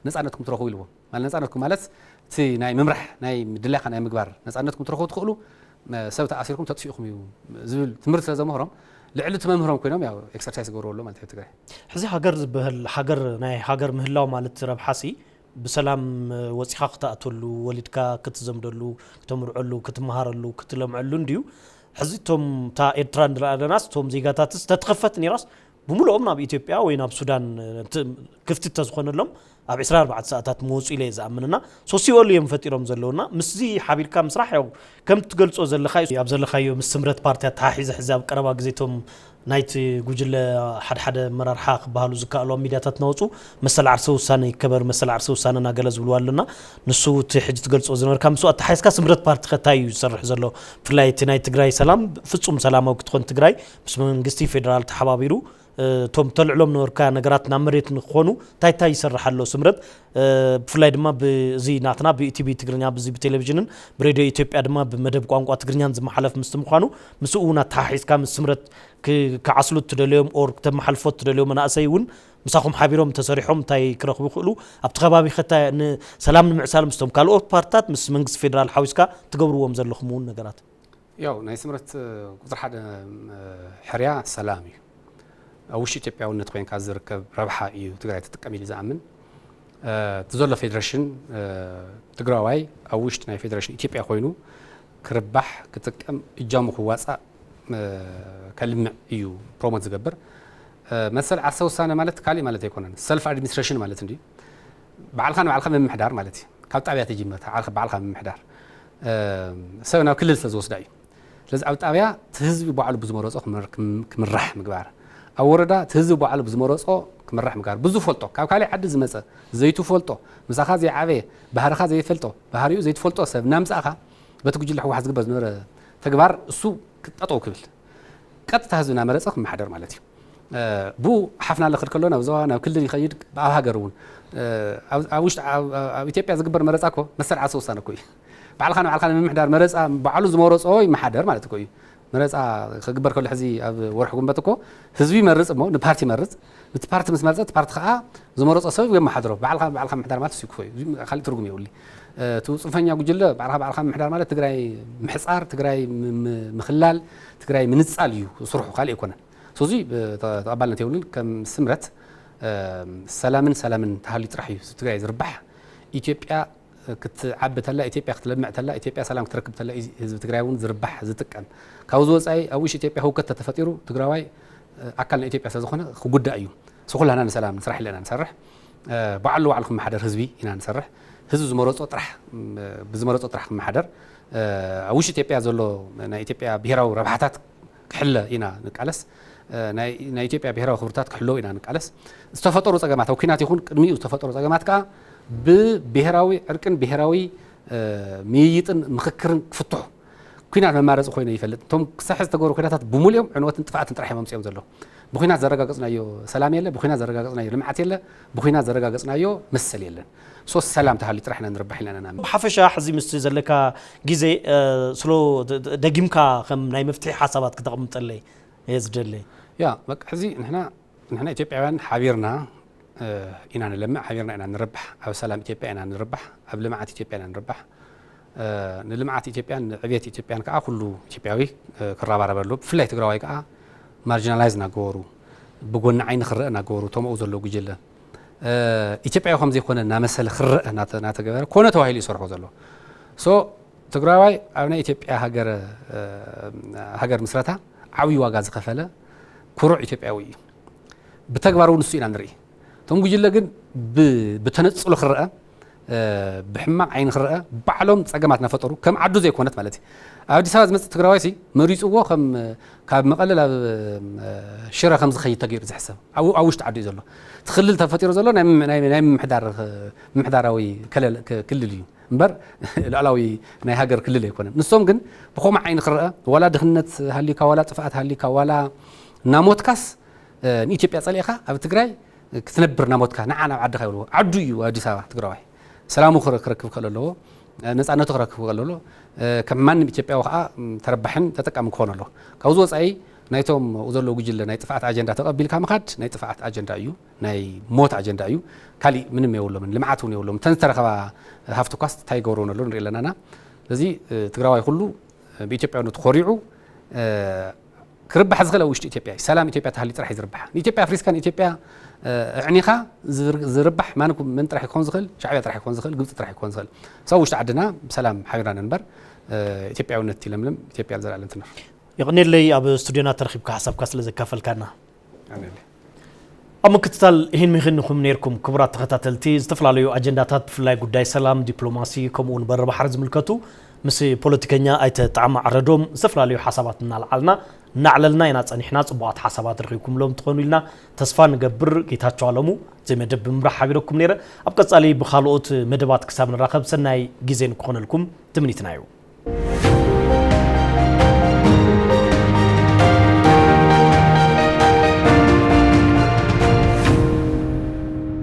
ነጻነትኩም ትረኽቡ ኢልዎም። ማለት ነጻነትኩም ማለት እቲ ናይ ምምራሕ፣ ናይ ድላይካ ናይ ምግባር ነጻነትኩም ትረኽቡ ትኽእሉ፣ ሰብ ተኣሲርኩም ተጥፊእኹም እዩ ዝብል ትምህርቲ ስለ ዘምህሮም፣ ልዕሊ እቲ መምህሮም ኮይኖም ያው ኤክሰርሳይዝ ገብሩ ኣሎ ማለት እዩ ትግራይ። ሕዚ ሃገር ዝበሃል ሃገር ናይ ሃገር ምህላው ማለት ረብሓሲ ብሰላም ወፂኻ ክትኣተሉ፣ ወሊድካ ክትዘምደሉ፣ ክተምርዐሉ፣ ክትመሃረሉ፣ ክትለምዐሉ እንድዩ። ሕዚ እቶም እታ ኤርትራ ንርኣ ኣለናስ እቶም ዜጋታትስ ተትኸፈት ነይራስ ብምልኦም ናብ ኢትዮጵያ ወይ ናብ ሱዳን ክፍቲ ተዝኾነሎም ኣብ ዕስራን ኣርባዕተን ሰዓታት መወፁ ኢለ እየ ዝኣምንና ሶሲኦሉ እዮም ፈጢሮም ዘለውና ምስዚ ሓቢርካ ምስራሕ ያው ከም ትገልፆ ዘለካ ኣብ ዘለካዮ ምስ ስምረት ፓርቲ ኣተሓሒዘ ሕዚ ኣብ ቀረባ ግዜ እቶም ናይቲ ጉጅለ ሓድሓደ ኣመራርሓ ክበሃሉ ዝከኣሉ ኣብ ሚድያታት እናወፁ መሰል ዓርሰ ውሳነ ይከበር መሰል ዓርሰ ውሳነና ገለ ዝብልዋ ኣለና ንሱ እቲ ሕጂ ትገልፆ ዝነበርካ ምስኡ ኣተሓሒዝካ ስምረት ፓርቲ ከታይ እዩ ዝሰርሕ ዘሎ ብፍላይ እቲ ናይ ትግራይ ሰላም ፍፁም ሰላማዊ ክትኾን ትግራይ ምስ መንግስቲ ፌደራል ተሓባቢሩ እቶም ተልዕሎም ነበርካ ነገራት ናብ መሬት ንክኾኑ እንታይ እንታይ ይሰርሕ ኣሎ ስምረት ብፍላይ ድማ ብዚ ናትና ብኢቲቪ ትግርኛ ብዚ ብቴሌቪዥንን ብሬድዮ ኢትዮጵያ ድማ ብመደብ ቋንቋ ትግርኛን ዝመሓለፍ ምስቲ ምዃኑ ምስኡ እውን ኣተሓሒዝካ ምስ ስምረት ክዓስሉ እትደልዮም ኦር ክተመሓልፎ እትደልዮ መናእሰይ እውን ምሳኹም ሓቢሮም ተሰሪሖም እንታይ ክረኽቡ ይኽእሉ ኣብቲ ከባቢ ከታ ንሰላም ንምዕሳል ምስቶም ካልኦት ፓርትታት ምስ መንግስቲ ፌደራል ሓዊስካ ትገብርዎም ዘለኹም እውን ነገራት ያው ናይ ስምረት ቁፅሪ ሓደ ሕርያ ሰላም እዩ። ኣብ ውሽጢ ኢትዮጵያውነት ኮይንካ ዝርከብ ረብሓ እዩ ትግራይ ትጥቀም ኢሉ ዝኣምን። እቲ ዘሎ ፌደሬሽን ትግራዋይ ኣብ ውሽጢ ናይ ፌደሬሽን ኢትዮጵያ ኮይኑ ክርባሕ ክጥቀም እጃሙ ክዋፃእ ከልምዕ እዩ ፕሮሞት ዝገብር። መሰል ዓርሰ ውሳነ ማለት ካሊእ ማለት ኣይኮነን። ሰልፍ ኣድሚኒስትሬሽን ማለት እንዲ ባዕልካ ንባዕልካ ምምሕዳር ማለት እዩ። ካብ ጣብያ ተጅመር ባዕልካ ምምሕዳር ሰብ ናብ ክልል ስለ ዝወስዳ እዩ። ስለዚ ኣብ ጣብያ እቲ ህዝቢ ባዕሉ ብዝመረፆ ክምራሕ ምግባር፣ ኣብ ወረዳ እቲ ህዝቢ ባዕሉ ብዝመረፆ ክምራሕ ምግባር፣ ብዝፈልጦ ካብ ካሊእ ዓዲ ዝመፀ ዘይትፈልጦ ምሳኻ ዘይዓበየ ባህርኻ ዘይፈልጦ ባህሪኡ ዘይትፈልጦ ሰብ እናምፃእኻ በቲ ጉጅለ ህወሓት ዝግበር ዝነበረ ተግባር እሱ ጠጠው ክብል ቀጥታ ህዝቢ እናመረፀ ክመሓደር ማለት እዩ። ብኡ ሓፍና ለኽድ ከሎ ናብ ዞባ ናብ ክልል ይኸይድ ኣብ ሃገር እውን ኣብ ውሽጢ ኣብ ኢትዮጵያ ዝግበር መረፃ እኮ መሰል ዓርሰ ውሳነ እኮ እዩ። ባዕልካ ንባዕልካ ንምምሕዳር መረፃ ባዕሉ ዝመረፆ ይመሓደር ማለት እኮ እዩ። መረፃ ክግበር ከሎ ሕዚ ኣብ ወርሒ ጉንበት እኮ ህዝቢ ይመርፅ እሞ ንፓርቲ ይመርፅ እቲ ፓርቲ ምስ መረፀ እቲ ፓርቲ ከዓ ዝመረፆ ሰብ የመሓድሮ። ባዕልካ ባዕልካ ምምሕዳር ማለት እሱ ክፎ እዩ። ካልእ ትርጉም የብሉ። እቲ ፅንፈኛ ጉጅለ ባዕልካ ባዕልካ ምምሕዳር ማለት ትግራይ ምሕፃር፣ ትግራይ ምኽላል፣ ትግራይ ምንፃል እዩ ስርሑ፣ ካልእ ኣይኮነን። ስለዚ ተቐባልነት የብሉን። ከም ስምረት ሰላምን ሰላምን ተሃልዩ ጥራሕ እዩ ትግራይ ዝርባሕ። ኢትዮጵያ ክትዓቢ ተላ፣ ኢትዮጵያ ክትለምዕ ተላ፣ ኢትዮጵያ ሰላም ክትረክብ ተላ እዩ ህዝቢ ትግራይ እውን ዝርባሕ ዝጥቀም። ካብዚ ወፃኢ ኣብ ውሽጢ ኢትዮጵያ ህውከት ተተፈጢሩ ትግራዋይ ኣካል ናይ ኢትዮጵያ ስለዝኾነ ክጉዳእ እዩ። ሶ ኩላና ንሰላም ንስራሕ ኢለና ንሰርሕ። ባዕሉ ባዕሉ ክመሓደር ህዝቢ ኢና ንሰርሕ። ህዝቢ ዝመረፆ ጥራሕ ብዝመረፆ ጥራሕ ክመሓደር ኣብ ውሽጢ ኢትዮጵያ ዘሎ ናይ ኢትዮጵያ ብሄራዊ ረብሓታት ክሕለ ኢና ንቃለስ። ናይ ኢትዮጵያ ብሄራዊ ክብርታት ክሕለው ኢና ንቃለስ። ዝተፈጠሩ ፀገማት ኣብ ኩናት ይኹን ቅድሚኡ ዝተፈጠሩ ፀገማት ከዓ ብብሄራዊ ዕርቅን ብሄራዊ ምይይጥን ምኽክርን ክፍትሑ ኩናት መማረፂ ኮይኖ ይፈልጥ። እቶም ክሳሕ ዝተገብሩ ኩናታት ብሙሉኦም ዕንወትን ጥፍኣትን ጥራሕ እዮም ኣምፅኦም ዘለዉ። ብኩናት ዘረጋገፅናዮ ሰላም የለ፣ ብኩናት ዘረጋገፅናዮ ልምዓት የለ፣ ብኩናት ዘረጋገፅናዮ መሰል የለን። ሶ ሰላም ተሃልዩ ጥራሕ ኢና ንርባሕ ኢልና ኢና ንኣምን። ብሓፈሻ ሕዚ ምስቲ ዘለካ ግዜ ስሎ ደጊምካ ከም ናይ መፍትሒ ሓሳባት ክተቕምጠለይ እየ ዝደሊ። ያ በቃ ሕዚ ንሕና ንሕና ኢትዮጵያውያን ሓቢርና ኢና ንለምዕ፣ ሓቢርና ኢና ንርባሕ፣ ኣብ ሰላም ኢትዮጵያ ኢና ንርባሕ፣ ኣብ ልምዓት ኢትዮጵያ ኢና ንርባሕ። ንልምዓት ኢትዮጵያን ንዕብየት ኢትዮጵያን ከዓ ኩሉ ኢትዮጵያዊ ክረባረበሉ፣ ብፍላይ ትግራዋይ ከዓ ማርጂናላይዝ እናገበሩ ብጎኒ ዓይኒ ክረአ እናገበሩ እቶም ኣብኡ ዘለዉ ጉጅለ ኢትዮጵያዊ ከም ዘይኮነ እናመሰለ ክረአ እናተገበረ ኮነ ተባሂሉ ይሰርሖ ዘሎ። ሶ ትግራዋይ ኣብ ናይ ኢትዮጵያ ሃገር ምስረታ ዓብዪ ዋጋ ዝኸፈለ ኩሩዕ ኢትዮጵያዊ እዩ። ብተግባር እውን ንሱ ኢና ንርኢ። እቶም ጉጅለ ግን ብተነፅሎ ክረአ ብሕማቕ ዓይኒ ክረአ ባዕሎም ፀገማት እናፈጠሩ ከም ዓዱ ዘይኮነት ማለት እዩ። ኣብ ኣዲስ ኣበባ ዝመፅእ ትግራዋይ ሲ መሪፅዎ ከም ካብ መቐለ ናብ ሽረ ከም ዝኸይድ ተገይሩ ዝሕሰብ ኣብ ውሽጢ ዓዱ እዩ ዘሎ። እቲ ክልል ተፈጢሩ ዘሎ ናይ ምምሕዳራዊ ክልል እዩ እምበር ልዕላዊ ናይ ሃገር ክልል ኣይኮነን። ንሶም ግን ብኸምኡ ዓይኒ ክረአ ዋላ ድኽነት ሃልዩካ ዋላ ጥፍኣት ሃልዩካ ዋላ እናሞትካስ ንኢትዮጵያ ፀሊእኻ ኣብ ትግራይ ክትነብር እናሞትካ ንዓ ናብ ዓድኻ ይብልዎ። ዓዱ እዩ ኣዲስ ኣበባ ትግራዋይ ሰላሙ ክረክብ ከሎ ኣለዎ፣ ነፃነቱ ክረክብ ከሎ ኣለዎ። ከም ማንም ኢትዮጵያዊ ከዓ ተረባሕን ተጠቃሚ ክኾን ኣለዎ። ካብዚ ወፃኢ ናይቶም ዘለዉ ጉጅለ ናይ ጥፍኣት ኣጀንዳ ተቐቢልካ ምኻድ ናይ ጥፍኣት ኣጀንዳ እዩ፣ ናይ ሞት ኣጀንዳ እዩ። ካሊእ ምንም የብሎምን፣ ልምዓት እውን የብሎምን። እተን ዝተረኸባ ሃፍቲ ኳስ እንታይ ይገብርዎ ኣለዉ ንርኢ ኣለናና። ስለዚ ትግራዋይ ኩሉ ብኢትዮጵያውነቱ ኮሪዑ ክርባሕ ዝኽእል ኣብ ውሽጢ ኢትዮጵያ እዩ። ሰላም ኢትዮጵያ ተሃልዩ ጥራሕ እዩ ዝርባሕ። ንኢትዮጵያ ኣፍሪስካ ንኢትዮጵያ ኣዕኒኻ ዝርባሕ ማን ጥራሕ ክኾን ዝኽእል? ሻዕብያ ጥራሕ ክኾን ዝኽእል፣ ግብፂ ጥራሕ ክኾን ዝኽእል። ሰው ውሽጢ ዓድና ብሰላም ሓቢርና ንንበር። ኢትዮጵያውነት ይለምልም። ኢትዮጵያ ዘላለም ትነር። የቕኔለይ ኣብ ስቱዲዮና ተረኺብካ ሓሳብካ ስለ ዘካፈልካና። ኣብ ምክትታል ይህን ምኽንኹም ነርኩም ክቡራት ተኸታተልቲ። ዝተፈላለዩ ኣጀንዳታት ብፍላይ ጉዳይ ሰላም፣ ዲፕሎማሲ ከምኡ እውን በረባሕሪ ዝምልከቱ ምስ ፖለቲከኛ ኣይተ ጣዕማ ዓረዶም ዝተፈላለዩ ሓሳባት እናልዓልና እናዕለልና ኢና ጸኒሕና። ጽቡቓት ሓሳባት ረኺብኩምሎም ትኾኑ ኢልና ተስፋ ንገብር። ጌታቸው ኣለሙ እዚ መደብ ብምምራሕ ሓቢረኩም ነይረ። ኣብ ቀጻሊ ብኻልኦት መደባት ክሳብ ንራኸብ ሰናይ ግዜ ንክኾነልኩም ትምኒትና እዩ።